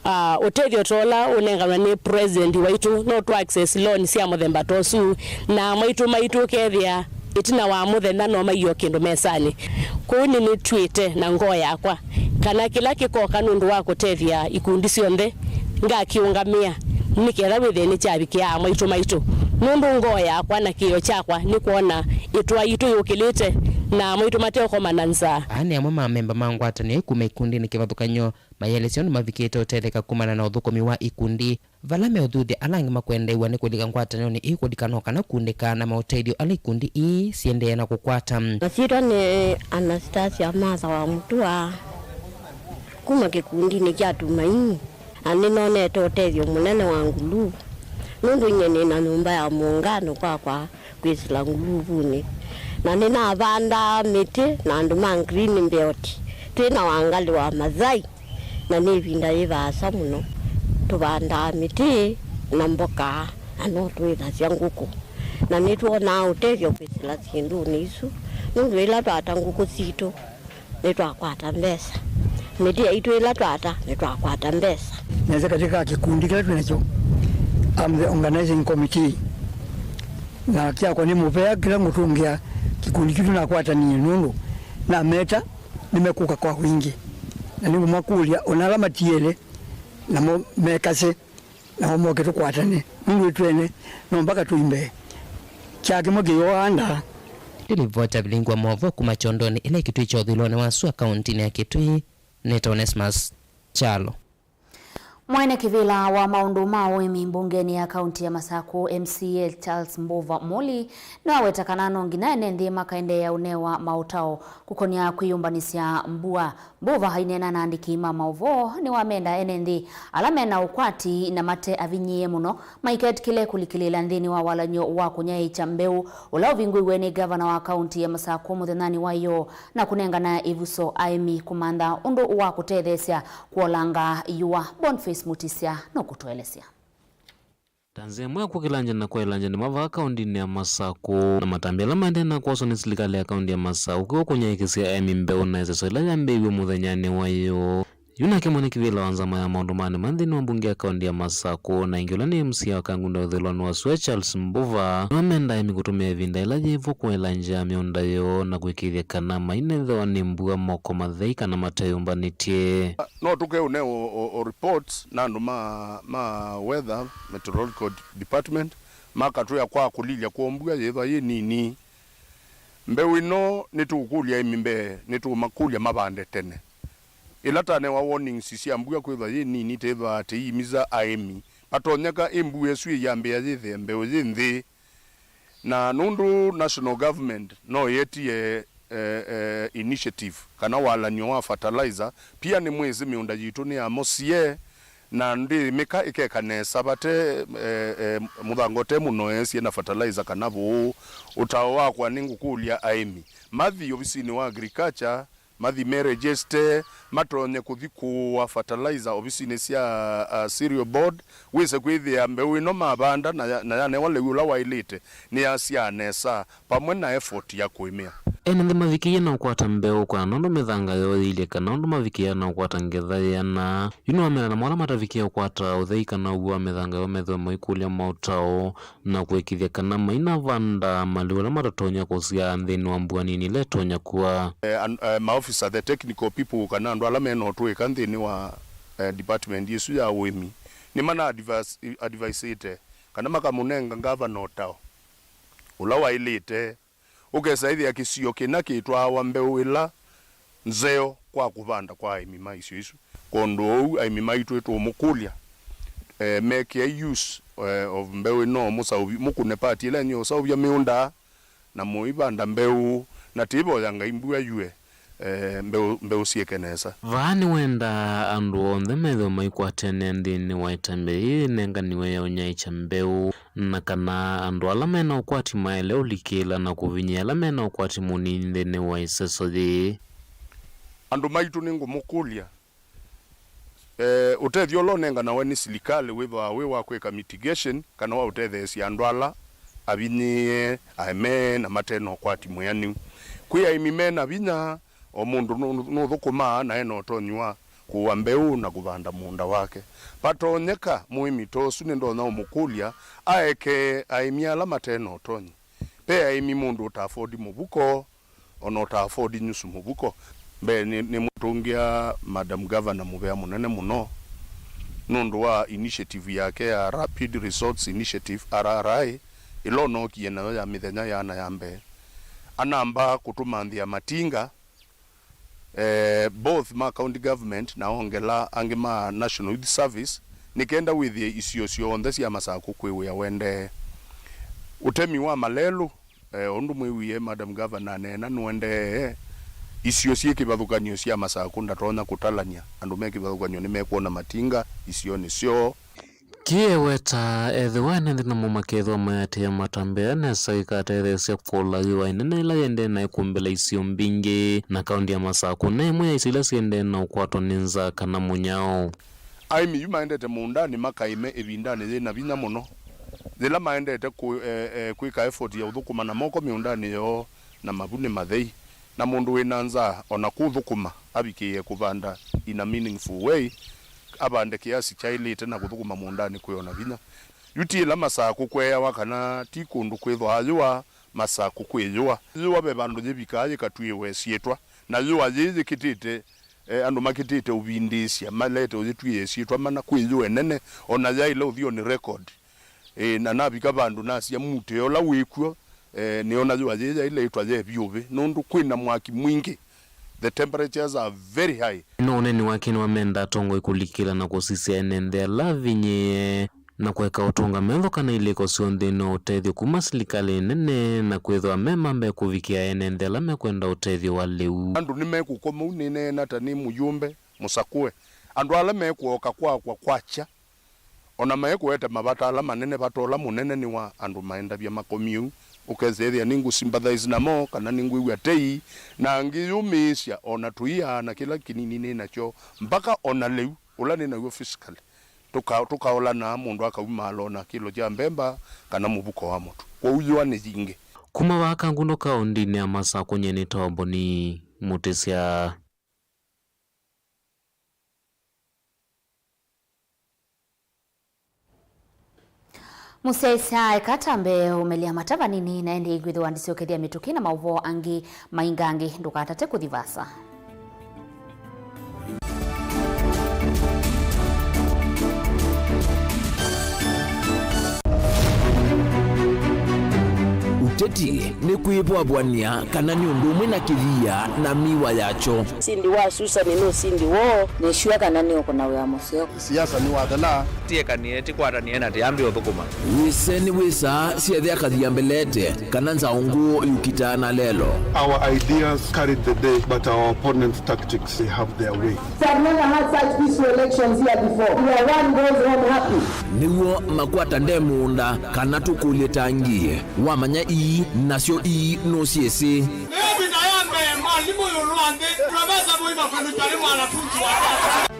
Ah, ũtethyo ta ũla ũnenganwa nĩ president waitũ, no tũ access loan sya mũthemba ta ũsu, na amaitũ maitũ ũkethĩa ĩtina wa mũthenya no maiyo kĩndũ mesanĩ. Kwoou nĩnĩtw'ĩte na ngoo yakwa kana kĩla kĩkoka nũndũ wa kũtethya ikundi syonthe ngakĩũngamĩa, nĩ ketha wĩthĩe nĩkyavikĩa amaitũ maitũ, nũndũ ngoo yakwa na kĩĩo kyakwa nĩ kwona ĩtũa yitũ yũkĩlĩte na amaitũ mateũkoma na nzaa. Aa nĩ amwe ma amemba ma ngwatanĩo ĩ kuma ikundinĩ kĩvathũkany'o mayĩelesya ũndũ mavikĩte ũtetheka kumana na ũthũkũmi wa ikundi, vala meũthuthya ala angĩ makwendeew'a nĩ kũlika ngwatanĩonĩ ĩĩ kũlikana o kana kũkundĩka na maũtethyo ala ikundi ii siendee na kũkwata. Masyĩtwa nĩ Anastasia Martha wa Mũtua, kuma kĩkundinĩ kya Tumaini, na nĩnonete ũtethyo mũnene wa nguluvu, nũndũ nyie nĩ na nyũmba ya mũũngano kwakwa kwĩsĩla nguluvunĩ, na nĩnavandaa mĩtĩ na andũ ma Green Belt twĩ na Wangalĩ wa Mathai, na nĩ ĩvinda yĩ vaasa mũno. Tũvandaa mĩtĩ na mboka, na no twĩthasya ngũkũ, na nĩtwonaa ũtethyo kwĩsĩla syĩndũnĩ isu, nũndũ ĩla twata ngũkũ sitũ, nĩtwakwata mbesa. Mĩtĩ yaitũ ĩla twata, nĩtwakwata mbesa. Nesa katika kĩkundi kĩla twĩ nakyo, I'm the organizing committee. Na kyakwa nĩ mũvea kĩla ngũtũngĩa kĩkundi kĩu tũnakwatanie, nũndũ nameta nĩmekũka kwa wingĩ. Na nĩngũmakũlya ona ala matiele, namo mekase. Nao moke tũkwatane, nũndũ ĩtwene no mpaka tũimbe kyaa kĩmwe kĩyoo anda. Nĩ livoti ya Vilingwa Movo kuma Kyondoni ĩla ĩkĩtwĩ kya ũthũĩlonĩ wa sua kauntinĩ ya Kitui, nĩtawa Onesmus Kyalo. Mwene kĩvĩla wa maũndũ ma ũĩmi mbungenĩ ya kaunti ya Masakũ, M C A Charles Mbuva Muli, nĩwaweta kana no nginya ene nthĩ makaendeea ũnewa maũtao kũkonya kwĩyũmbanĩsya mbua. Mbuva aineena na aandĩki ma maũvoo nĩwamenda ene nthĩ ala mena ũkwati na mate avinyĩĩe mũno maiketĩkĩle kũlikĩlĩĩla nthĩnĩ wa walany'o wa kũnyaĩĩkya mbeũ ũla ũvingũiwe nĩ ngavana wa kaunti ya Masakũ mũthenyanĩ wa ĩyoo na kũnengana ĩvuso aĩmi kũmantha ũndũ wa kũtetheesya kũolanga yũa. Boniface Mutisya nũkũtũelesya. Ta nzĩa ĩmwe ya kũkĩlangya na kwaĩlangya nĩma vaa kaũntinĩ ya Masakũ, na matambya ala maendee na kwoswa nĩ silikalĩ ya kaũnti ya Masakũ kĩw'ũ kũnyaĩĩkĩsya aĩmi mbeũ na ĩseso ĩla yambĩĩiw'e mũthenyanĩ wa ĩyoo. Yu nake mwene kĩvĩla wa nzama ya maũndũ ma nĩma nthĩnĩ wa mbunge ya kaũnti ya Masakũ, na ĩngĩ ũla nĩ M C A wa Kangunda ũthũĩlonĩ wa sua Charles Mbuva, nĩwamenda aĩmi kũtũmĩa ĩvinda yĩla yĩ vo kwaĩlangya mĩũnda yoo na kũĩkĩĩthya kana mainethĩwa nĩ mbua moko mathei kana mateyũmbanĩtye. No tũke ũnewa o, o, o reports na andũ ma, ma weather, meteorological department, makatwĩa kwa kũlilya kwoo mbua yĩthwa yĩ nini. Mbeũ ĩno nĩtũkũlya aĩmi mbee, nĩtũkũmakũlya mavande tene. Ĩla tanewa warnings sya mbua kwĩthwa yĩ nini, tĩthwaa tĩiimisa aĩmi. Vatonyeka ĩ mbua ĩsu ĩyambĩĩa yĩthĩe mbeũ yĩ nthĩ. Na nũndũ national government no yetie, eh, eh, initiative kana walany'o wa fertilizer, pia nĩmwĩsĩ mĩũnda yitũ nĩ ya mũsie, na ndĩĩmĩka ĩkeka nesa vate, eh, eh, mũthanga ũte mũnoeesye na fertilizer kana vũũ. Ũtao wakwa nĩ ngũkũlya aĩmi mathi ovisinĩ wa agriculture, mathi meregister, matonye kũthi kũũa fertilizer ovisinĩ sya, uh, cereal board, wĩse kwĩthĩa mbeũ ĩno mavanda na ya-, na yanewa lĩu ũla waĩlĩte, nĩyasyaa nesa, vamwe na effort ya kũĩmĩa. Ene nthĩ mavikĩie na ũkwata mbeũ kwa nũndũ mĩthanga yoo yĩilye kana ũndũ mavikĩaa na ũkwata ngetha yĩana. Yu nĩwamena namo ala matavikĩe ũkwata ũthei kana ũw'o wa mĩthanga yoo methĩwe maikũlya maũtao na kũĩkĩĩthya kana mainavanda malĩu ala matatonya kũsyaa nthĩnĩ wa mbua nini ĩla ĩtonya kua. Eh, an-, eh, maofisa, the technical people, kana andũ ala mena ũtũĩka nthĩnĩ wa, eh, department ĩsu ya ũĩmi, nĩmana advise-, advisĩte kana makamũnenga ngavana ũtao ũla waĩlĩte, ũkesa ĩthĩa kĩsio kĩna kĩtwaawa mbeũ ĩla nzeo kwa kũvanda kwa aĩmi ma isio isu. Kwondũ ũu, aĩmi maitũ nĩtũũmũkũlya, eh, mekĩe use, eh, of mbeũ ĩno, mũsaũvi-, mũkũne part ĩla yenyu ya ũsaũvya mĩũnda, na mũivanda mbeũ, na tĩvoya Ngai mbua yue, eh, mbeũ, mbeũ syĩke nesa. Vaa nĩwendaa andũ onthe methĩwe maikwatene nthĩnĩ wa ĩtambya yĩĩ yĩnenganiwe ya ũnyaĩĩkya mbeũ. na kana andũ ala mena ũkwati maĩle ũlikĩla na kũvinyĩa ala mena ũkwati mũnini nthĩnĩ wa ĩseso yĩĩ. Andũ maitũ nĩngũmũkũlya, eh, ũtethyo ũla ũnenganawa nĩ silikalĩ wĩthĩawa wĩ wa kwĩka mitigation kana wa ũtetheesya andũ ala avinyĩĩe, aemee, na mate na ũkwati mwĩanĩu. Kwĩ aĩmi me na vinya, o mũndũ nũ-, nũthũkũmaa na e na ũtonyi wa kũua mbeũ na kũvanda mũũnda wake. Vatonyeka, mũĩmi ta ũsu nĩndonya ũmũkũlya aekee aĩmi ala mate na ũtonyi. Ve aĩmi mũndũ ũta afford mũvuko, o na ũta afford nyusu mũvuko. Mbee, nĩ, nĩmũtũngĩa Madam Governor mũvea mũnene mũno nũndũ wa initiative yake ya Rapid Resource Initiative, R R I, ĩla ũnookie nayo ya mĩthenya yana ya mbee. Anamba kũtũmanthĩa matinga, eh, both ma county government na ongela angĩ ma National Youth Service, nĩ kenda wĩthĩe isio syonthe sya Masakũ kwĩ wĩa ũendee. Ũtemi wa malelũ, eh, ũndũ mwĩwie Madam Governor aneena nũendee, isio syĩ kĩvathũkany'o sya Masakũ ndatonya kũtalany'a andũ me kĩvathũkany'o nĩmekwona matinga isionĩ syoo. Kĩeweta, ethĩwa ene nthĩ namo makethĩwa mayatĩĩa matambya nesa, ĩkatetheesya kũla yũa ĩnene ĩla yĩendee na ĩkũmbĩla isio mbingĩ, na kaũntĩ ya Masakũ ne ĩmwe ya isio ila siendee na ũkwatwa nĩ nzaa kana mũnyao. Aĩmi yu maendete mũũndanĩ makaĩme ĩvindanĩ yĩ na vinya mũno, yĩla maendete kũ-, e, e, kwĩka effort ya ũthũkũma na moko mĩũndanĩ yoo na mavu nĩ mathei. Na mũndũ wĩ na nzaa o na kũthũkũma avikĩĩe kũvanda in a meaningful way, avande kĩasi kyaĩlĩte na kũthũkũma mũũndanĩ kwĩ o na vinya. Yu ti ĩla Masakũ kweeawa kana ti kũndũ kwĩthwaa yũa, Masakũ kwĩ yũa. Yũa ve vandũ yĩvikaa yĩkatw'ĩĩwa ĩsyĩtwa, na yũa yĩĩ yĩkĩtĩte, eh, andũ makĩtĩte ũvindĩĩsya malete ũyĩtw'ĩĩa ĩsyĩtwa mana kwĩ yũa ĩnene, o na yaĩle ũthi on record. Ĩĩ, na navika vandũ nasya mutĩ ũla wĩ kw'o, eh, nĩona yũa yĩĩ yaĩ laĩtwa ye vyũvĩ, nũndũ kwĩ na mwaki mwingĩ. The temperatures are very high. No ũneeni wake nĩwamenda atongoi kũlikĩla na kũsisya ene nthĩ ala avinyĩĩe, na kũeka ũtũnga metho kana ilĩko syonthe no ũtethyo kuma silikalĩ nene, na kwĩthĩwa me ma mbee kũvikĩa ene nthĩ ala mekwenda ũtethyo wa lĩu. Andũ nĩmekũkomou nĩneena ta nĩ mũyũmbe mũsakũe. Andũ ala mekũoka kwakwa kwakya, o na maĩ kũete mavata ala manene, vata ũla mũnene nĩ wa andũ maendavya makomi ũu. Ũkesethĩa nĩngũ sympathize namo, kana nĩngwĩw'a tei, na ngĩyũmĩĩsya o na tũiaa na kĩla kĩnini nĩ nakyo, mbaka o na lĩu ũla nĩ naw'o physically. Tũka-, tũkaolanaa mũndũ akaumaala o na kĩlo kya mbemba kana mũvuko wa mũtu. Kwoou yũa nĩ yingĩ. Kuma vaa Kangundo kaũndĩnĩ ya Masakũ, nyie nĩtawa Boni Mũtĩsya. Mũsyaĩĩsya, eka ta mbee ũmelya mata vanini, na ĩndĩ kwĩthĩwa ndisyokethya mĩtũkĩ na maũvoo angĩ maingangĩ, ndũkatate kũthi vaasa. Ũteti nĩ kwĩvwavw'ania kana nĩ ũndũ ũmwe na kĩthia na miwa yakyo. Ũsindi wa Susan nĩ ũsindi woo. Nĩsure kana nĩũkũna wĩa mũseo. Siasa nĩwathela. Tiekanie, tikwatanie na tiambi ũthũkũma. Wĩse nĩ wĩsaa syethĩa kathia mbelete, kana nzaũ ngũũ yũkitaa na lelo. Our ideas carried the day, but our opponents' tactics, they have their way. I've never had such peaceful elections here before. Where one goes home happy. Nĩw'o makwata nde mũũnda, kana tũkũlye tangi. Wamanya ii, nasyo ii nũsyĩsĩ.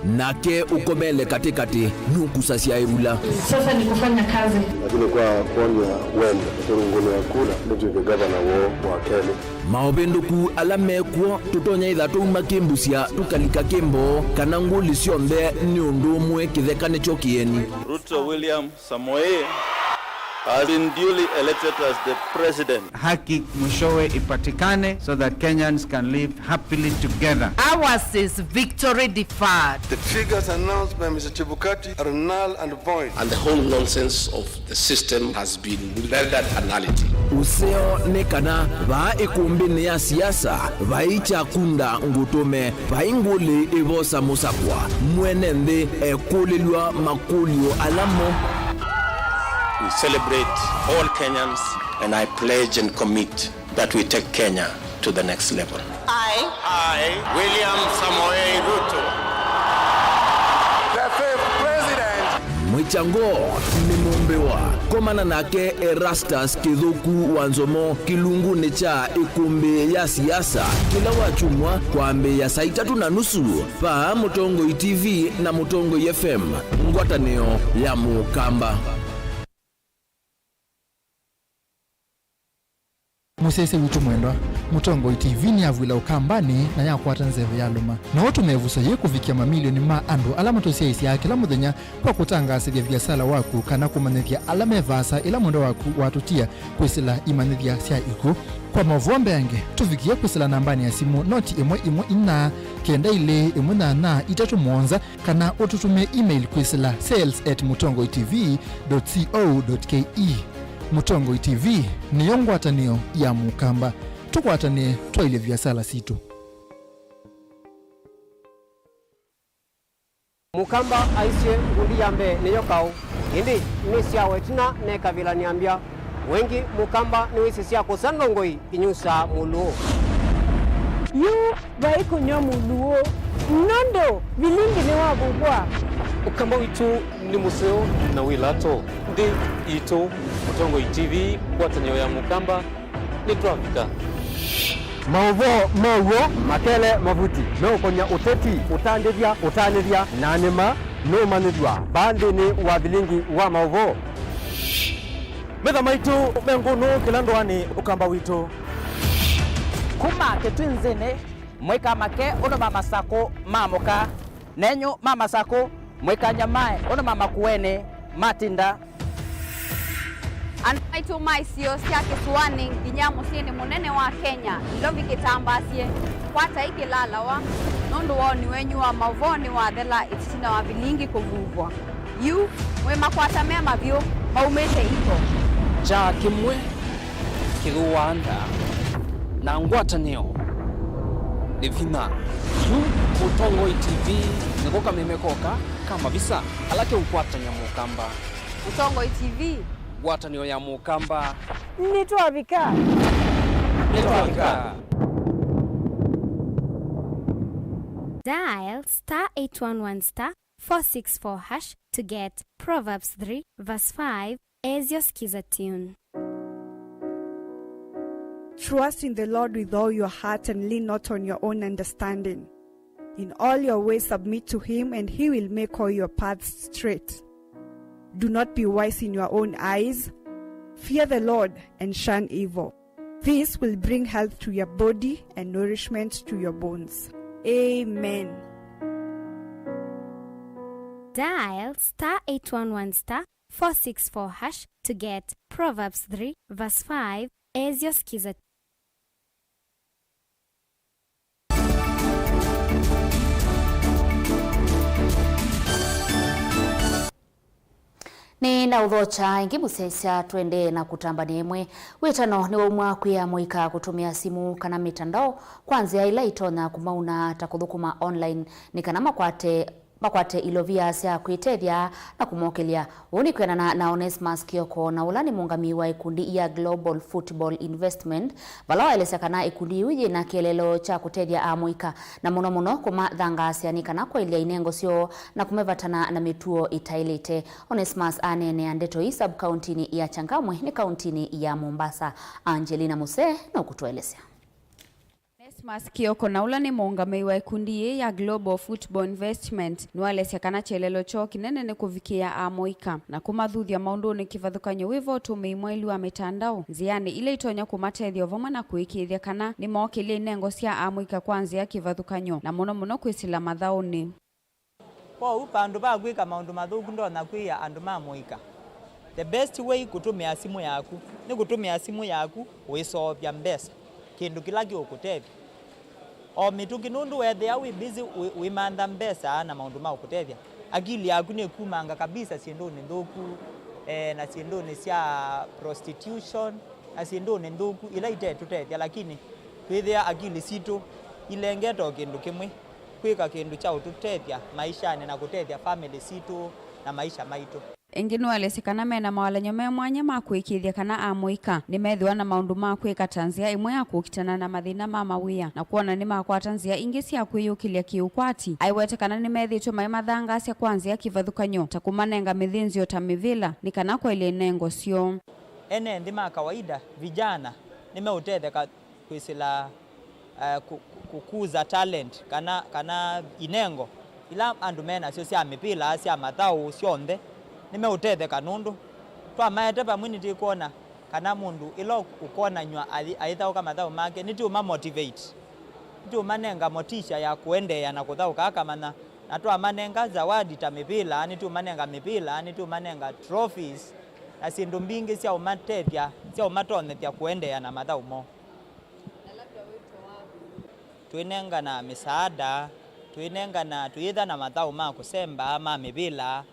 Nake ũkomele katĩkatĩ, nũkusasya ĩvula. Sasa ni kufanya kazi. Lakini kwa kuonia wendo, kũrũngũlĩa kura, nĩtw'ĩke gavana woo wa kelĩ. Maũvĩndũku ala mekw'o, tũtonya ĩtha tũuma kĩmbusya, tũkalika kĩmboo, kana ngũli syonthe nĩ ũndũ ũmwe kĩtheka nĩkyo kĩeni. Ruto William Samoei has been duly elected as the president. Haki mwishowe ipatikane so that Kenyans can live happily together. Ours is victory deferred. The figures announced by Mister Chebukati are null and void. And the whole nonsense of the system has been rendered a nullity. Ũseo nĩ kana vaa ĩkũmbĩnĩ ya siasa vai kyakunda ngũtũme. Vai ngũlĩ ĩvosa mũsakwa, mwene nthĩ ekũlĩlw'a makũlyo ala mo. We celebrate all Kenyans, and I pledge and commit that we take Kenya to the next level. I, I, William Samoei Ruto, the fifth president. Mwĩ Kyango nĩ mũmbĩwa. Komana nake Erastus Kĩthũku wa Nzomo kĩlungunĩ kya ĩkũmbĩ ya siasa kĩla wakyumwa kwambĩĩa saa itatũ na nusu vaa Mũtongoi T V na Mũtongoi F M, ngwatanĩo ya Mũkamba. Mũsyaĩĩsya witũ mwendwa, Mũtongoi T V nĩyavw'ĩla Ũkambanĩ na yakwata nzeve ya lũma. No ũtũme ĩvuso yĩĩ kũvikĩa mamilioni ma andũ ala matũsyaĩĩsyaa kĩla mũthenya kwa kũtangaasĩthya viasala waku kana kũmanyĩthya ala me vaasa ĩla mwendwa waku watũtia kwĩsĩla imanyĩthya sya ikw'ũ. Kwa maũvoo mbeange, tũvikĩe kwĩsĩla nambanĩ ya simũ noti ĩmwe ĩmwe inya kenda ilĩ ĩmwe nyanya itatũ mũonza, kana ũtũtũmĩe email kwĩsĩla sales at mũtongoi T V dot co dot K E. Mũtongoi T V nĩyo ngwatanĩo ya Mũkamba. Tũkwatanĩe twaĩlye viasala sitũ. Mũkamba aisye ngundi ya mbee nĩyo kaũ, ĩndĩ nĩ syawa ĩtina mekavĩlanĩa mbya. Wengĩ Mũkamba nĩwĩsĩ sya kũsa ndongoi inyusaa mũlũũ. Yu vai kũnyw'a mũlũũ, nũndũ vilingi nĩwavukwa. Ũkamba witũ nĩ mũseo na wĩ lato. Nthĩ itũ, Mũtongoi T V, ngwatanĩo ya Mũkamba, nĩtwavika. Maũvoo ma w'o makele mavuti meũkony'a ũteti, ũtandĩthya, ũtanĩthya, na nĩma nũũmanyĩthw'a vaa nthĩnĩ wa vilingi wa maũvoo. Metha maitũ me ngũnũ kĩla ndũanĩ Ũkamba witũ. Kuma Kĩtwinzĩnĩ, mũikamake ũndũ ma Masakũ maamũka, nenyu ma Masakũ, mũikanyamae ũndũ ma Makueni matinda. Andũ maitũ ma isio sya kĩsũanĩ nginya mũsyĩnĩ mũnene wa Kenya, Nairobi kĩtambaasye, kwatai kĩlalawa, nũndũ woni wenyu wa maũvoo nĩwathela ĩtina wa vilingi kũvuvwa. Yu, mwĩ makwata me mavyũ maumĩte iko. Kyaa kĩmwe kĩthũaa nda, na ngwatanĩo nĩ vinya. Yu Mũtongoi T V nĩko kameme koka ka mavisa ala keũkwatany'a Mũkamba. Mũtongoi T V. Ngwatanĩo ya Mũkamba. Nĩtwavika. Nĩtwavika. Dial star eight one one star four six four hash to get Proverbs three verse five as your Skiza tune. Trust in the Lord with all your heart and lean not on your own understanding. In all your ways submit to him, and he will make all your paths straight. Do not be wise in your own eyes. Fear the Lord and shun evil. This will bring health to your body and nourishment to your bones. Amen. Dial star eight one one star four six four hash to get Proverbs three verse five as your Skiza. Nĩnaũthokya ĩngĩ mũsyaĩĩsya, tũendee na kũtambany'a ĩmwe. Wĩtano nĩwaumw'a kwĩ amũika kũtũmĩa simũ kana mĩtandao kwa nzĩa ila itonya kũmauna, ta kũthũkũma online, nĩ kana makwate makwate ilovia sya kwĩtethya na kũmokĩlya. Ũu nĩ kwĩanana na Onesmus Kioko, na ũla nĩ mũũngamĩi wa ĩkundi ya Global Football Investment, vala waelesya kana ĩkundi yĩu yĩ na kĩeleelo kya kũtethya amũika, na mũno mũno kũmathangaasya nĩ kana kwaĩlya inengo syoo na kũmevatana na mĩtuo ĩtaĩlĩte. Onesmus aneenea ndeto ii sub-kauntinĩ ya Changamwe nĩ kauntinĩ ya Mombasa. Angelina Musee nũkũtũelesya. Onesmus Kioko, na ũla nĩ mũũngamĩi wa ĩkundi yĩĩ ya Global Football Investment, nĩwaelesya kana kyelelo kyoo kĩnene nĩ kũvikĩĩa amũika na kũmathuthya maũndũnĩ kĩvathũkany'o wĩ vo ũtũmĩi mwaĩlu wa mĩtandao, nzĩanĩ ila itonya kũmatethya o vamwe na kũĩkĩĩthya kana nĩmookĩlya inengo sya amũika kwa nzĩa kĩvathũkany'o, na mũno mũno kwĩsĩla mathaũnĩ. Kwoou, vandũ va kwĩka maũndũ mathũku, ndonya kwĩa andũ ma mũika. The best way kũtũmĩa simũ yaku nĩ kũtũmĩa simũ yaku ũiseũvya mbesa, kĩndũ kĩla kĩũkũtethya. O mĩtũkĩ, nũndũ weethĩa wĩ busy wĩ, wĩmantha mbesa na maũndũ ma ũkũtethya, akili yaku nĩkumanga kabisa syĩndũnĩ nthũku, eh, na syĩndũnĩ sya prostitution, na syĩndũnĩ nthũku ila itetũtethya, lakini twĩthĩa akili sitũ ilengete o kĩndũ kĩmwe, kwĩka kĩndũ kya ũtũtethya maishanĩ na kũtethya family sitũ na maisha maitũ. Ĩngĩ nĩwaelesye kana mena mawalany'o me mwanya ma kũĩkĩĩthya kana amũika nĩmethĩwa na maũndũ ma kwĩka ta nzĩa ĩmwe ya kũkitana na mathĩna ma mawĩa na kwona nĩmakwata nzĩa ingĩ sya kwĩyũkĩlya kĩũkwati. Aiwete kana nĩmethĩĩtwe maimathangaasya kwa nzĩa kĩvathũkany'o ta kũmanenga mĩthĩnzĩo ta mĩvĩla nĩ kana kwaĩlya inengo syoo. Ene nthĩ ma kawaida, vijana, nĩmeũtetheka kwĩsĩla, eh, kũ-, kũ-, kũkuza talent kana, kana inengo ila andũ me nasyo sya mĩvĩla, sya mathaũ, syonthe nĩmeũtetheka, nũndũ twamaete vamwe nĩtĩkwona kana mũndũ ĩla ũkonanywa ayĩ-, ayĩthaũka mathaũ make, nĩtĩũma motivate, nĩtĩũmanenga motisha ya kũendeea na kũthaũka akamanya, na twamanenga zawadi ta mĩvĩla, nĩtĩũmanenga mĩvĩla, nĩtĩũmanenga trophies, na syĩndũ mbingĩ sya ũmatethya, sya ũmatonyethya kũendeea na mathaũ moo. Twĩnengana mĩsaada, twĩnengana, tũyĩtha na mathaũ ma kũsemba, ma mĩvĩla,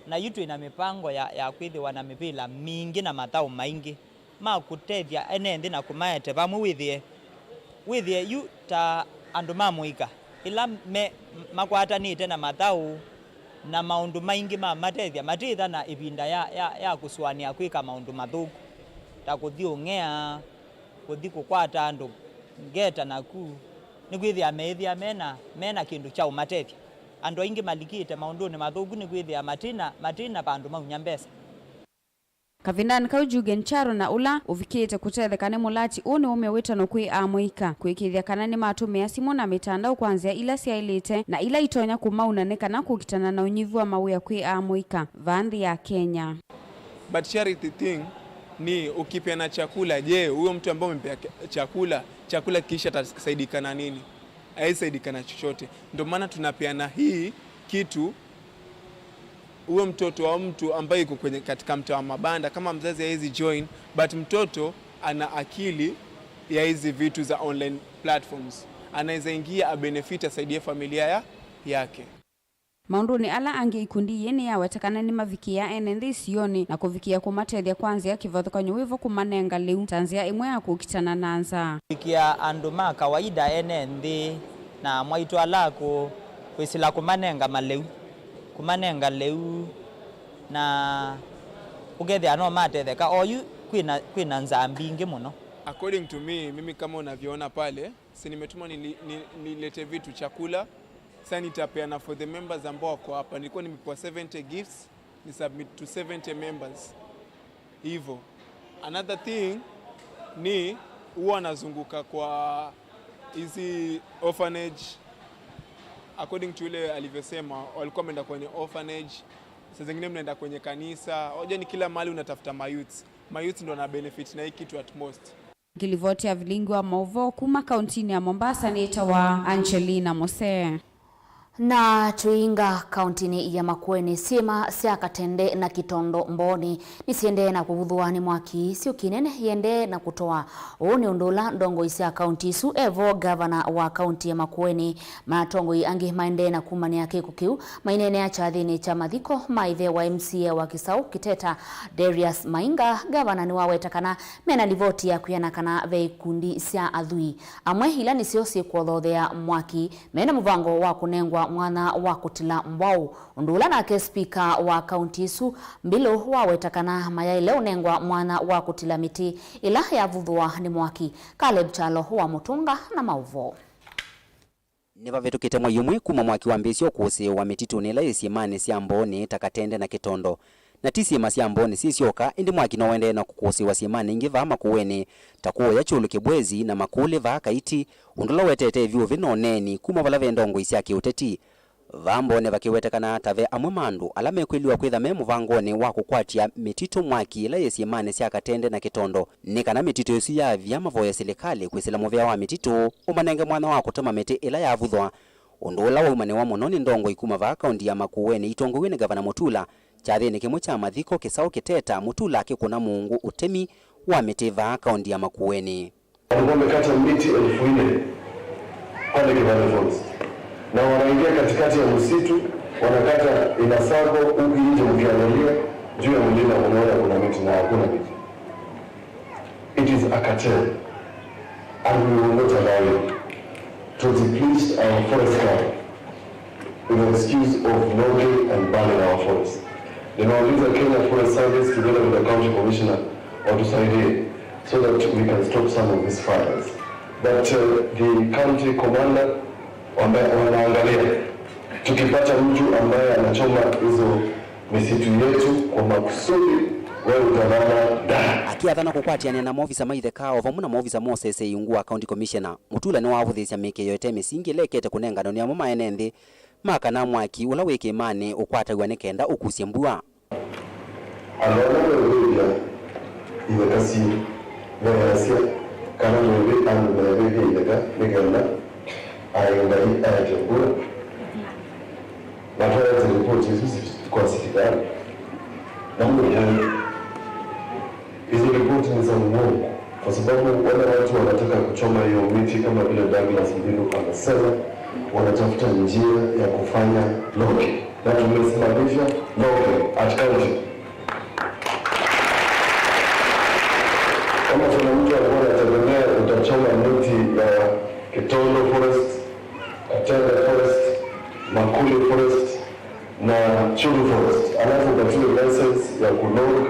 na yu twĩ na mĩvango ya, ya kwĩthĩwa na mĩvĩla mingĩ na mathaũ maingĩ ma kũtethya ene nthĩ na kũmaete vamwe. Wĩthĩe, wĩthĩe yu ta andũ ma mũika, ĩla me, makwatanĩte na mathaũ na maũndũ maingĩ ma matethya, matĩtha na ĩvinda ya, ya, ya kũsũanĩa kwĩka maũndũ mathũku, ta kũthi ũng'ea, kũthi kũkwata andũ ngeta naku, nĩkwĩthĩa meĩthĩa mena, mena kĩndũ kya ũmatethya. Andũ aingĩ malikĩte maũndũnĩ mathũku nĩkwĩthĩa matina, matina vandũ maunya mbesa. Kavindanĩ kau, Jürgen Charo na ũla ũvikĩte kũtetheka nĩ mũlati ũũ nĩwaumya wĩtano kwĩ amũika kũĩkĩĩthya kana nĩmatũmĩa simũ na mĩtandao kwa nzĩa ila syaĩlĩte na ila itonya kũmauna nĩ kana kũkitana na ũnyivu wa mawĩa kwĩ amũika vaa nthĩ ya Kenya. But charity thing ni ukipeana chakula, je, huyo mtu ambaye umempea ke-, chakula, chakula kisha atasaidika na nini? Haisaidika na chochote. Ndio maana tunapeana hii kitu, huyo mtoto wa mtu ambaye yuko kwenye, katika mtaa wa mabanda, kama mzazi hawezi join, but mtoto ana akili ya hizi vitu za online platforms. Anaweza ingia, abenefit, asaidie familia ya, yake. Maũndũnĩ ala angĩ, ikundi yĩĩ nĩyaweta kana nĩmavikĩĩa ene nthĩ isionĩ na kũvikĩĩa kũmatethya kwa nzĩa kĩvathũkany'o wĩvo kũmanenga lĩu ta nzĩa ĩmwe ya kũkitana na nzaa. Kũvikĩa andũ ma kawaida ene nthĩ na mwaitũ ala akũũ, kwĩsĩla kũmanenga malĩu, kũmanenga lĩu na ũkethĩa no matetheka. Oyu kwĩna, kwĩna nzaa mbingĩ mũno. According to me, mimi kama unavyoona pale, si nimetumwa nili-, ni-, nilete vitu, chakula. Sasa nitapeana for the members ambao wako hapa. Nilikuwa nimepewa seventy gifts, ni submit to seventy members. Hivyo. Another thing ni huwa nazunguka kwa hizi orphanage, according to yule alivyosema, walikuwa wameenda kwenye orphanage. Saa zingine mnaenda kwenye kanisa. Unajua ni kila mahali unatafuta mayouths. Mayouths ndo wana benefit na hii kitu at most. Ngilivoti ya vilingi wa maũvoo kuma kauntinĩ ya Mombasa nĩtawa Angelina Mose. Na tũinga kauntinĩ ya Makueni, syĩma sya Katende na Kĩtondo Mbooni nĩsiendee na kũvuthwa nĩ mwaki, syũki nene iendee na kũtoa. Ũũ nĩ ũndũ ũla ndongoi sya kaunti isu, evo ngavana wa kaunti ya Makueni, na atongoi angĩ maendee na kumanĩa kĩko kĩu, maineenea kyathĩnĩ kya mathiko ma ĩthe wa M C A wa Kĩsaũ Kĩteta, Darius Mainga. Ngavana nĩwaweta kana mena livoti ya kwĩana kana ve ikundi sya athwii amwe ila nĩsyo syĩkwothothea mwaki mena mũvango wa kũnengwa mwanya wa kũtila mbwaũ, ũndũ ũla nake spika wa kaunti ĩsu Mbilũ waweta kana mayaĩle ũnengwa mwanya wa kũtila mĩtĩ ĩla yavuthwa nĩ mwaki. Caleb Kyalo wa Mũtũnga na maũvoo. Nĩvavĩtũkĩte mwei ũmwe kuma mwaki wambĩĩsye ũkũsĩĩwa mĩtitũnĩ ĩla yĩ syĩmanĩ sya Mbooni ta Katende na Kĩtondo, na ti syĩma sya Mbooni syĩ syoka, ĩndĩ mwaki no ũendee na kũkũsĩĩwa syĩmanĩ ingĩ vaa Makueni, ta kũũya Kyũlũ Kĩbwezi na Makũlĩ vaa Kaiti, ũndũ ũla ũetete ĩvyũvĩ na ũneeni kuma vala ve ndongoi sya kĩũteti. Vaa Mbooni vakĩwetekana ta ve amwe ma andũ ala mekwĩliwa kwĩtha me mũvangonĩ wa kũkwatya mĩtitũ mwaki ĩla yĩ syĩmanĩ sya Katende na Kĩtondo, nĩ kana mĩtitũ ĩsu yaavya mavoye silikalĩ kwĩsĩla mũvĩa wa mĩtitũ ũmanenge mwanya wa kũtema mĩtĩ ĩla yavuthwa, ũndũ ũla waumanĩwa mũno nĩ ndongoi kuma vaa kaunti ya Makueni itongoew'e nĩ Ngavana Mutula kyathĩnĩ kĩmwe kya mathiko Kĩsaũ Kĩteta, Mutula akĩkũna mũũngũ ũtemi wa mĩtĩ vaa kaunti ya Makueni. Walikuwa wamekata miti elfu nne pale Kibale Falls. Na wanaingia katikati ya msitu, wanakata in a circle, huku nje mkiangalia, juu ya mlima unaona kuna miti na hakuna miti. It is a cartel, and we will not allow it to deplete our forest cover with the excuse of logging and burning our forest. Nimeuliza Kenya Forest Service together with the county commissioner watusaidie so that we can stop some of these fires. But uh, the county commander wame- wanaangalia, tukipata mtu ambaye anachoma hizo misitu yetu kwa makusudi, wewe utalala ndani. Akĩathana kũkwatĩanĩa na maovisa ma itheka o vamwe na maovisa ma ũseseĩ ungu wa County Commissioner, Mutula nĩwavũthĩĩsya mĩkĩĩo ĩte mĩsingi ĩla ĩkete kũnenganwa nĩ amwe ma ene nthĩ ma kana mwaki ũla wĩ kĩĩmanĩ ũkwataw'a nĩ kenda ũkusye mbua. Andũ ala meũvĩvya itheka syĩ measya kana mũĩvĩ andũ meevĩvya itheka nĩ kenda aĩ Ngai aete mbua. Na twaete ripoti isu kwa silikalĩ na mũvũi. Hizo ripoti ni za uongo, kwa sababu wale watu wanataka kuchoma hiyo miti, kama vile Douglas Mbilu anasema, wanatafuta njia ya kufanya logging, na tumesimamisha logging at county. Kama kuna mtu alikuwa anategemea utachoma miti ya Kitondo Forest, Katende Forest, Makuli Forest, na Churu Forest, alafu upatiwe license ya kulog,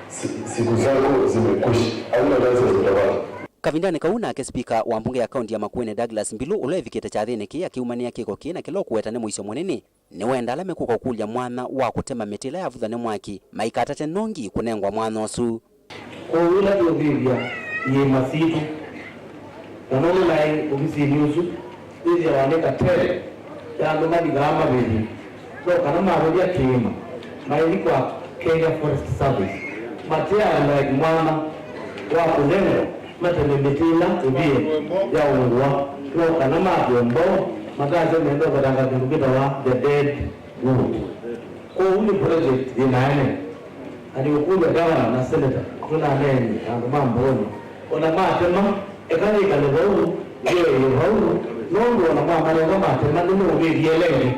si- siku zako zimekwisha, hauna license utapata. Kavindanĩ kau nake spika wa mbunge ya kaunti ya Makueni Douglas Mbilu, ũla wĩvikĩte kyathĩnĩ kĩĩ akĩumanĩa kĩko kĩĩ na kĩla ũkũweta nĩ mũisyo mũnene, nĩwenda ala mekũka ũkũlya mwanya wa kũtema mĩtĩ ĩla yavutha nĩ mwaki maikatate nongi kũnengwa mwanya ũsu. Kwoou ĩla tũũvĩvya iĩma sitũ, na nũndũ naĩ ovisinĩ ũsu, yĩthĩawa nĩ katele ya andũ malikaa mavĩvye, no kana mavĩvya kĩĩma, maithi kwa Kenya Forest Service, mateangae mwanya wa kũnengwa mateme mĩtĩ ĩla ĩvie yaũngũa, no kana matw'e mboo matasya menda ũvetanga kĩndũ kĩtawa the dead wood. Kwoou nĩ project yĩ naene. Na nĩũkũlya gavana na seneta, twĩnaneenie na andũ ma Mbooni, o na matema, eka yĩkale vau, yoee vau, nũndũ o na mamalenga matema nĩmeũvĩvye ĩla ĩngĩ.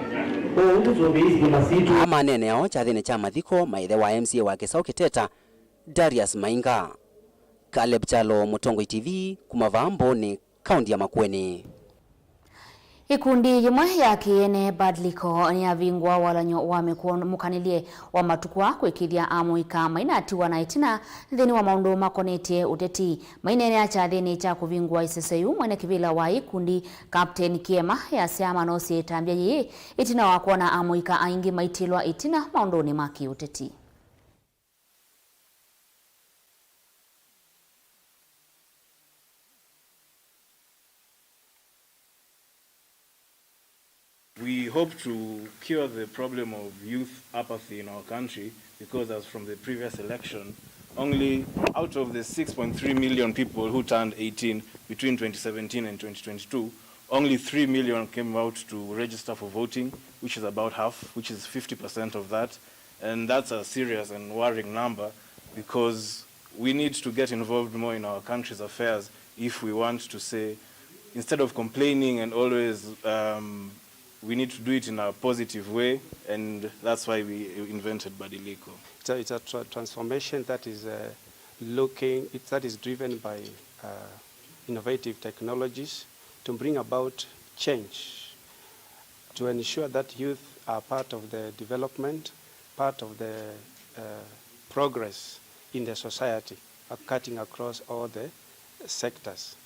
Kwoou tũsũvĩĩi syĩma sitũ. Aa maneenea o kyathĩnĩ kya mathiko ma ĩthe wa M C A wa Kĩsaũ Kĩteta, Darius Mainga. Caleb Kyalo, Mũtongoi T V, kuma vaa Mbooni, kaunti ya Makueni. Ikundi yĩmwe ya kĩene Badlico nĩyavingũa walany'o wa mĩkũnĩlye wa matukũ aa kwĩkĩĩthya amũika mainatiwa na ĩtina nthĩnĩ wa maũndũ makonetye ũteti. Maineenea kyathĩnĩ kya kũvingũa ĩseseyu, mwene kĩvĩla wa ikundi Captain Kiema easya manosie ĩtambya yĩĩ ĩtina wa kwona amũika aingĩ maitĩlwa ĩtina maũndũnĩ ma kĩũteti. We hope to cure the problem of youth apathy in our country because, as from the previous election, only out of the six point three million people who turned eighteen between twenty seventeen and twenty twenty-two, only three million came out to register for voting, which is about half, which is fifty percent of that. And that's a serious and worrying number because we need to get involved more in our country's affairs if we want to say, instead of complaining and always, um, we need to do it in a positive way, and that's why we invented Badiliko. It's a, it's a tra- transformation that is, uh, looking, it, that is driven by, uh, innovative technologies to bring about change, to ensure that youth are part of the development, part of the, uh, progress in the society, uh, cutting across all the sectors.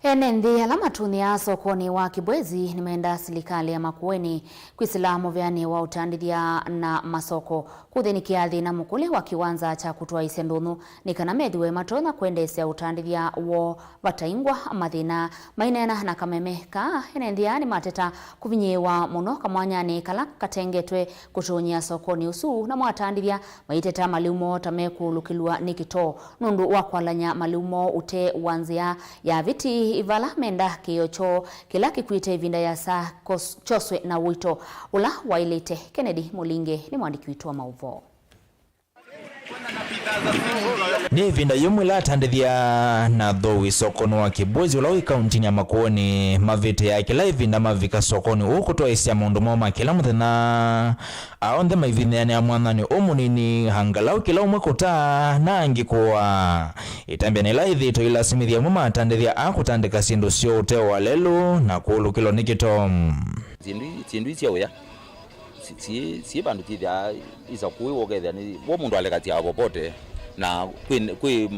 Ene nthĩ ala matũnĩaa sokonĩ wa Kibwezi nĩmenda silikalĩ ya Makueni kwĩsĩla mũveanĩ wa ũtandĩthya na masoko kũthĩnĩkĩa thĩna mũkũlye wa kĩwanza kya kũtwaĩsya ndũnyũ nĩ kana methĩwe matonya kwendeesya ũtandĩthya woo vataingwa mathĩna. Maineena na kameme kaa, ene nthĩ aa nĩmateta kũvinyĩĩwa mũno kamwanyanĩ kala katengetwe kũtonyea sokonĩ ũsu, namo atandĩthya maiteta malĩu moo ta mekũlũkĩlw'a nĩ kĩtoo nũndũ wa kwalany'a malĩu moo ũtee wa nzĩa ya viti, vala menda kĩĩo kyoo kĩla kĩkuĩte ĩvinda yĩasa kos- kyoswe na ũito ũla waĩlĩte. Kennedy Mũlinge nĩ mwandĩki witũ wa maũvoo. Nĩ ĩvinda yĩmwe ĩla atandĩthya na athooĩ sokonĩ wa Kibwezi ũla wĩ kauntinĩ ya Makueni mavĩtĩaa kĩla ĩvinda mavika sokonĩ ũũ kũtwaĩsya maũndũ moo ma kĩla mũthenya. Aa onthe maivinyanĩa mwathanĩ ũũ mũnini, angalau kĩla ũmwe kũtaa na angĩ kũaa. Ĩtambya nĩ ĩla ĩthĩĩtwe ĩlasimĩthya amwe ma atandĩthya aa kũtandĩka syĩndũ syoo ũtee wa lelũ na kũũlũkĩlwa nĩ kĩto. Syĩndũ i- syĩndũ ii sya ũya si- si- syĩ vandũ syĩthĩaa isa kũĩ wokethĩa nĩ wo mũndũ alekasya popote, na kwĩ kwĩ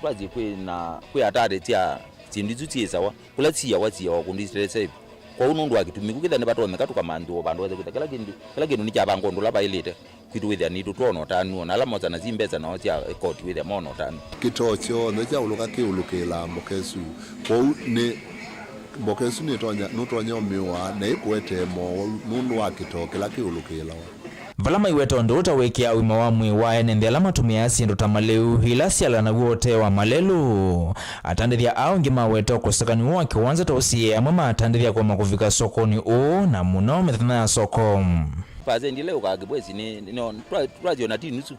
twasie kwĩ na kwĩ atari sya syĩndũ isu syĩ sawa kũla siawa siawa kũndũ itesevi. Kwoou nũndũ wa kĩtumi kĩu kĩthĩa nĩvatonyeka tũkamanthĩwa vandũ wethe kwĩtha kĩla kĩndũ kĩla kĩndũ nĩkyavangwa ũndũ ũla vaĩlĩte. Kwitũ wĩthĩa nĩtũtwona ũtanu, ona ala mosa na si mbesa nao sya koti wĩthĩa mona ũtanu. Kĩtoo kyonthe kya ũlũka kĩũlũkĩĩlaa mboka ĩsu. Kwoou nĩ mboka ĩsu nĩtonya, nũtonya ũmĩũa na ĩkũetee mowau nũndũ wa kĩtoo kĩla kĩũlũkĩĩlawa. Vala maiweta ũndũ ũũ ta wĩkĩaa ũima wa mwĩĩ wa ene nthĩ ala matũmĩaa syĩndũ ta malĩu ila syalanaw'a ũtee wa malelũ. Atandĩthya aa angĩ maweta ũkosekani ũũ wa kĩwanza ta ũsiĩĩe amwe ma atandĩthya kũema kũvika sokonĩ ũũ, na mũno mĩthenya ya soko. Pasendi ĩla yũkaa Kibwezi nĩ, nĩ, nĩ, twa- twasyona ti nusu,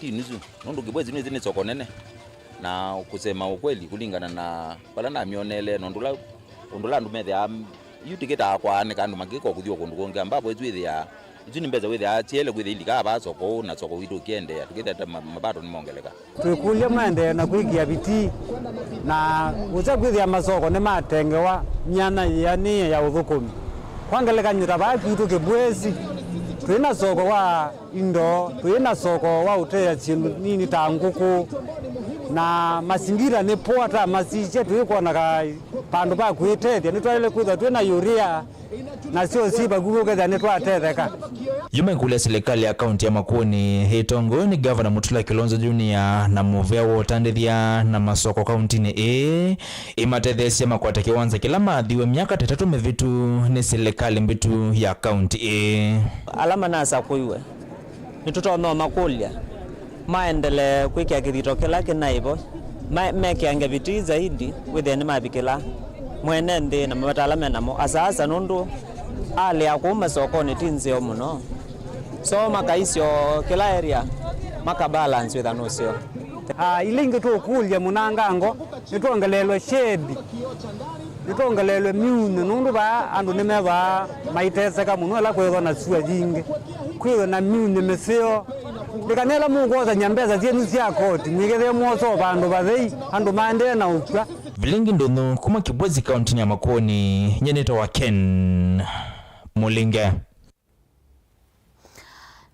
ti nusu, nũndũ Kibwezi nĩsĩ nĩ soko nene, na kusema ukweli, kũlingana na vala namyoneele, na ũndũ ũla ũndũ ũla andũ methĩaa yu tikĩtaa kwaanĩka andũ makĩka kũthi o kũndũ kũngĩ, ambapo ĩsu ĩthĩaa, isu nĩ mbesa wĩthĩaa syaĩle kwĩthĩa ilikaa vaa soko ũũ na soko witũ ũkĩendeea, tũkĩthĩa ta ma- mapato nĩmongeleka. Twĩkũlya maendee na kwĩkĩa vitii na ũsya kwĩthĩa masoko nĩmatengewa myanya yĩanĩe ya ũthũkũmi. Kwa ngelekany'o, ta vaa kwitũ Kĩbwezi, twĩ na soko wa indo, twĩ na soko wa ũteea syĩndũ nini ta ngũkũ, na masingira nĩ poa ta masisye, twĩkwona ka vandũ va kwĩtethya. Nĩtwaĩle kwĩthwa twĩ na urea, nasyo syĩ vakuvĩ ũkethĩa nĩtwatetheka. Yu maikũlya silikalĩ ya kaunti ya Makueni ĩtongoew'e nĩ Gavana Mutula Kilonzo Junior na mũvea wa ũtandĩthya na masoko kauntinĩ ĩĩ ĩmatetheesye makwate kĩwanza kĩla maathiwe myaka ta ĩtatũ mĩvĩtu nĩ silikalĩ mbĩtu ya kaunti ĩĩ. Ala manasakũiwe nĩtũtonya ũmakũlya maendelee kwĩkĩa kĩthito kĩla kĩnaĩ vo, ma- mekĩange vitii zaidi wĩthĩe nĩmavikĩla mwene nthĩ na mavata ala me namo, asaasa nũndũ alea kũu masokonĩ ti nzeo mũno. So makaisyo kĩla area makabalance wĩthano ũseo. Ah, ila ingĩ tũkũlya mũnangango nĩtwongeleelwe shade. Nĩtwongeleelwe myunĩ, nũndũ vaa andũ nĩmethwaa maiteseka mũno ĩla kwĩthwa na sua yingĩ, kwĩthwa na myunĩ mĩseo. Ndĩkanĩla mũkwosany'a mbesa syenyu sya koti, mwĩkĩthĩe mwosa o vandũ vathei, andũ maendee na ũkw'a. Vilingi Ndũnyũ kuma Kibwezi, kauntinĩ ya Makueni, nyie nĩtawa Ken Mũlinge.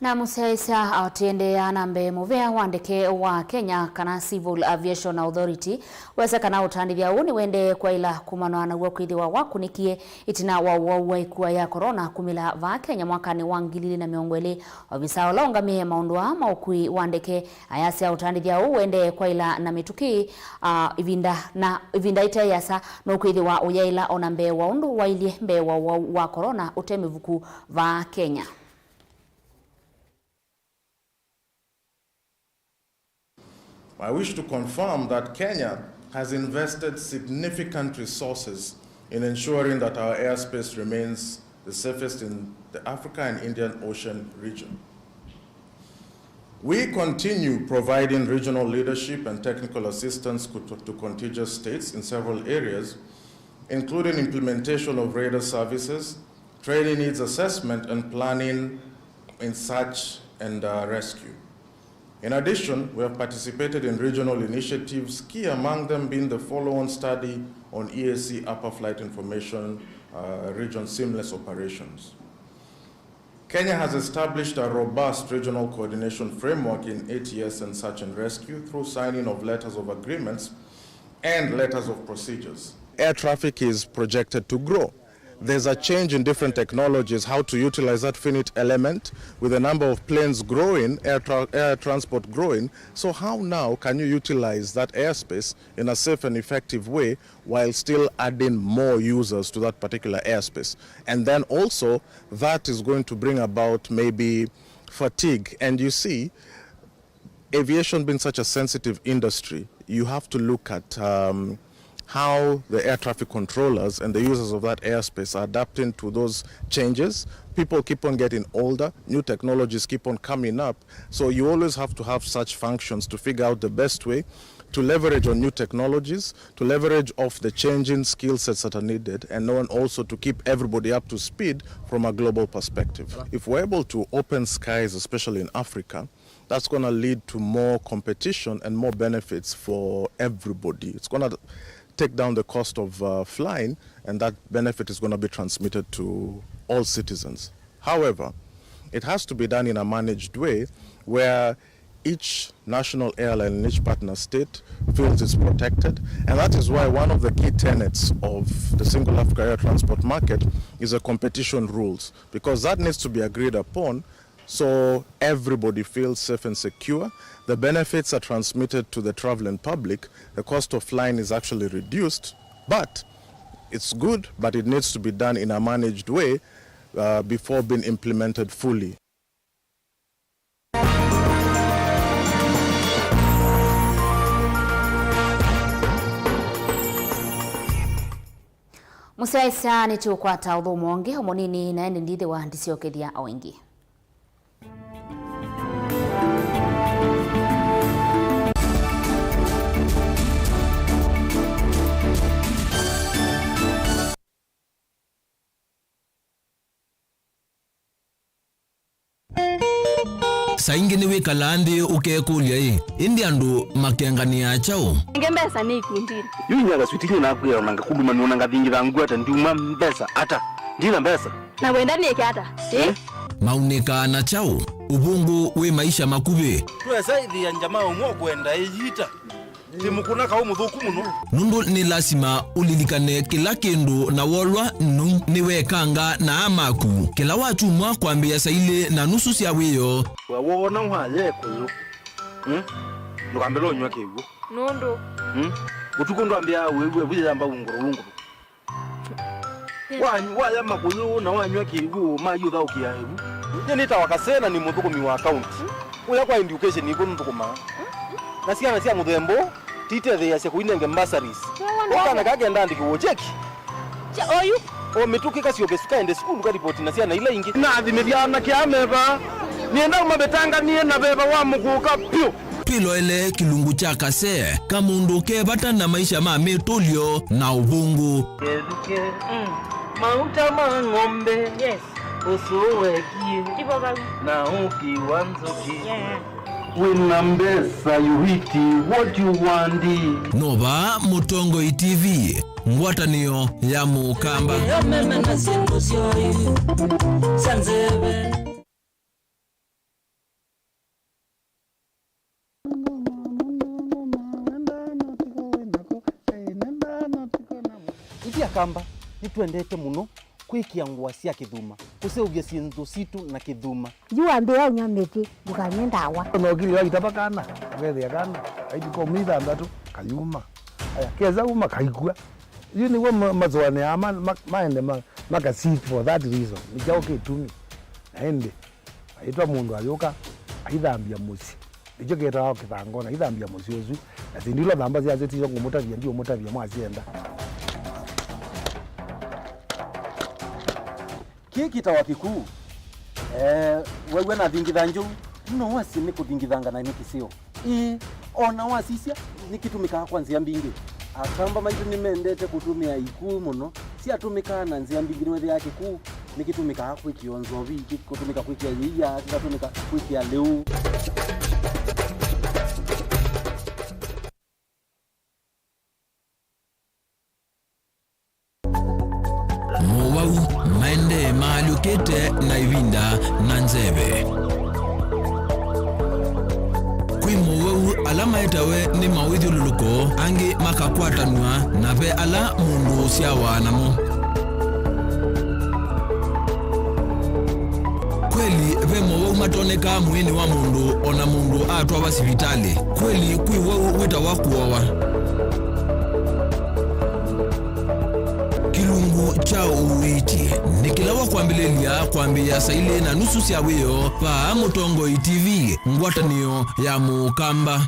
Na mũsyaĩĩsya atĩendeea na mbee, mũvea wa ndeke wa Kenya, kana Civil Aviation Authority, wesa kana ũtandĩthya ũũ nĩwendee kwaĩla kũmanwa naw'o kwĩthĩwa wakũnĩkie ĩtina wa ũwau wa ĩkua ya corona kumĩla vaa Kenya mwakanĩ wa ngili ili na mĩongo ĩlĩ. Ovisaa ũla ũngamĩe maũndũ aa ma ũkui wa ndeke ayasya ũtandĩthya ũũ wendee kwaĩla na mĩtũkĩ, ah, ĩvinda na ĩvinda ĩte yĩasa nũkwĩthĩwa ũyaĩla ona mbee wa ũndũ wailye mbee wa ũwau wa corona ũte mĩvuku vaa Kenya. I wish to confirm that Kenya has invested significant resources in ensuring that our airspace remains the safest in the Africa and Indian Ocean region. We continue providing regional leadership and technical assistance to, to contiguous states in several areas, including implementation of radar services, training needs assessment, and planning in search and, uh, rescue. In addition, we have participated in regional initiatives, key among them being the follow-on study on E A C upper flight information, uh, region seamless operations. Kenya has established a robust regional coordination framework in A T S and search and rescue through signing of letters of agreements and letters of procedures. Air traffic is projected to grow. There's a change in different technologies, how to utilize that finite element with the number of planes growing, air, tra- air transport growing. So how now can you utilize that airspace in a safe and effective way while still adding more users to that particular airspace? And then also, that is going to bring about maybe fatigue. And you see, aviation being such a sensitive industry, you have to look at, um, how the air traffic controllers and the users of that airspace are adapting to those changes. People keep on getting older, new technologies keep on coming up, so you always have to have such functions to figure out the best way to leverage on new technologies, to leverage off the changing skill sets that are needed, and then also to keep everybody up to speed from a global perspective. If we're able to open skies, especially in Africa, that's gonna lead to more competition and more benefits for everybody. It's gonna take down the cost of, uh, flying, and that benefit is gonna be transmitted to all citizens. However, it has to be done in a managed way where each national airline in each partner state feels it's protected, and that is why one of the key tenets of the single Africa air transport market is a competition rules, because that needs to be agreed upon so everybody feels safe and secure. The benefits are transmitted to the traveling public. The cost of flying is actually reduced, but it's good, but it needs to be done in a managed way, uh, before being implemented fully. Mũsyaĩĩsya, nĩtũkwata ũthũmũo ũngĩ o mũnini, na ĩndĩ ndithĩwa ndisyokethya o ĩngĩ. Saa ingĩ nĩwĩkalaa nthĩ ũkekũlya-ĩ, ĩndĩ andũ makenganĩaa kyaũ? Nge mbesa nĩ ikundinĩ. Yu inya kaswiti nyie nakwĩa ona ngakuluma nũna ngathingitha ngwata ndiuma mbesa ata? Ndina mbesa. Na wenda nĩke ata? Eh? Maunĩkaa na kyaũ ũvũngũ wĩ maisha makuvĩ? Twesa ĩthĩa njama ũmwe ũkwenda ĩyita. Ti mũkũna kaũ mũthũku mũno. Nũndũ nĩ lasima ũlilikane kĩla kĩndũ na wolwa nũu nĩwekanga na aa maku. Kĩla wakyumwa kwambĩĩa saa ilĩ na nusu sya wĩoo. We woona waya ĩkũyũ, mm? Ndũkambĩle ũnyw'a kĩw'ũ. Nũndũ? Mm? Ũtukũ ndwambĩaa wĩw'e vu yĩyamba ungũrũ ungũrũ. Wa-, waya makũyũ na wanyw'a kĩw'ũ, mayũthaũkĩa ĩvu. Nyie nĩtawa Kasee na nĩ mũthũkũmi wa kaunti. Kũya kwa education nĩkw'o nũthũkũmaa. Na syana sya mũthemba ũũ titetheeasya kũinenge bursaries. Ũkana kaa kenda andĩkĩwe cheki. Oyu. O mĩtũkĩ kasyoke sukaende sukulu karipoti na syana ila ingĩ. Nathimĩthya anake aa me vaa. Nĩenda ũmavĩtanganie na veva wa mũkũũka vyũ. Twĩloele kĩlungu kya Kasee, kamũndũ ke vata na maisha ma mĩtũlyo na ũvũngũ. Kethukĩ, mm, mauta ma ng'ombe, yes, ũsũ wekie, tivo vau, na ũki wa nzũkĩ. Yeah. Wĩna mbesa, you eat what you want. No vaa Mũtongoi T V, ngwatanĩo ya Mũkamba. Ĩyo meme na syĩndũ syoĩ sya nzeve. Ithyĩ Akamba nĩtwendete mũno kwĩkĩa ngũa sya kĩthuma, kũseũvya syĩndũ sitũ na kĩthuma. Yu wambĩĩa ũnyw'a mĩtĩ, ndũkanywe ndawa. Nokilya waitava kana, ũkethĩa kana, kaitũ ka myei thanthatũ, kayuma. Aya, kesa uma, kaikw'a. Yu nĩw'o ma-, masũanĩaa ma-, ma-, maende ma-, maka seek for that reason. Nĩ kyaũ kĩtumi? Na ĩndĩ, aitwa mũndũ ayũka, aithambya mũsyĩ. Nĩkyo kĩtawa kĩthangona, aithambya mũsyĩ ũsu. Na syĩndũ ila ũthamba syasyo tisyo ngũmũtavya, ndiũmũtavya mwasyenda. Kĩĩ kĩtawa kĩkuu. Eh, wew'a nathingitha njou, no wasye nĩ kũthingithanga na nĩ kĩseo. Ĩĩ, o na wasisya, nĩkĩtũmĩkaa kwa nzĩa mbingĩ. Akamba maitũ nĩmendete kũtũmĩa ikuu mũno. Syatũmĩkaa na nzĩa mbingĩ, nĩwethĩaa kĩkuu nĩkĩtũmĩkaa kwĩkĩa nzovi, kĩkũtũmĩka kwĩkĩa yĩia, kĩkatũmĩka kwĩkĩa lĩu. Mowau maendee maalyũkĩte na ĩvinda na nzeve. Kwĩ mowau ala maetawe nĩ mawĩthyũlũlũko, angĩ makakwatanw'a, na ve ala mũndũ ũsyawa namo. Kweli, ve mowau matonekaa mwĩĩnĩ wa mũndũ o na mũndũ atwawa sivitalĩ. Kweli, kwĩ wau wĩtawa kũowa. Kĩlungu kya ũiiti nĩ kĩla wakwambĩlĩlya kwambĩĩa saa ilĩ na nusu sya wĩoo vaa Mũtongoi T V, ngwatanĩo ya Mũkamba.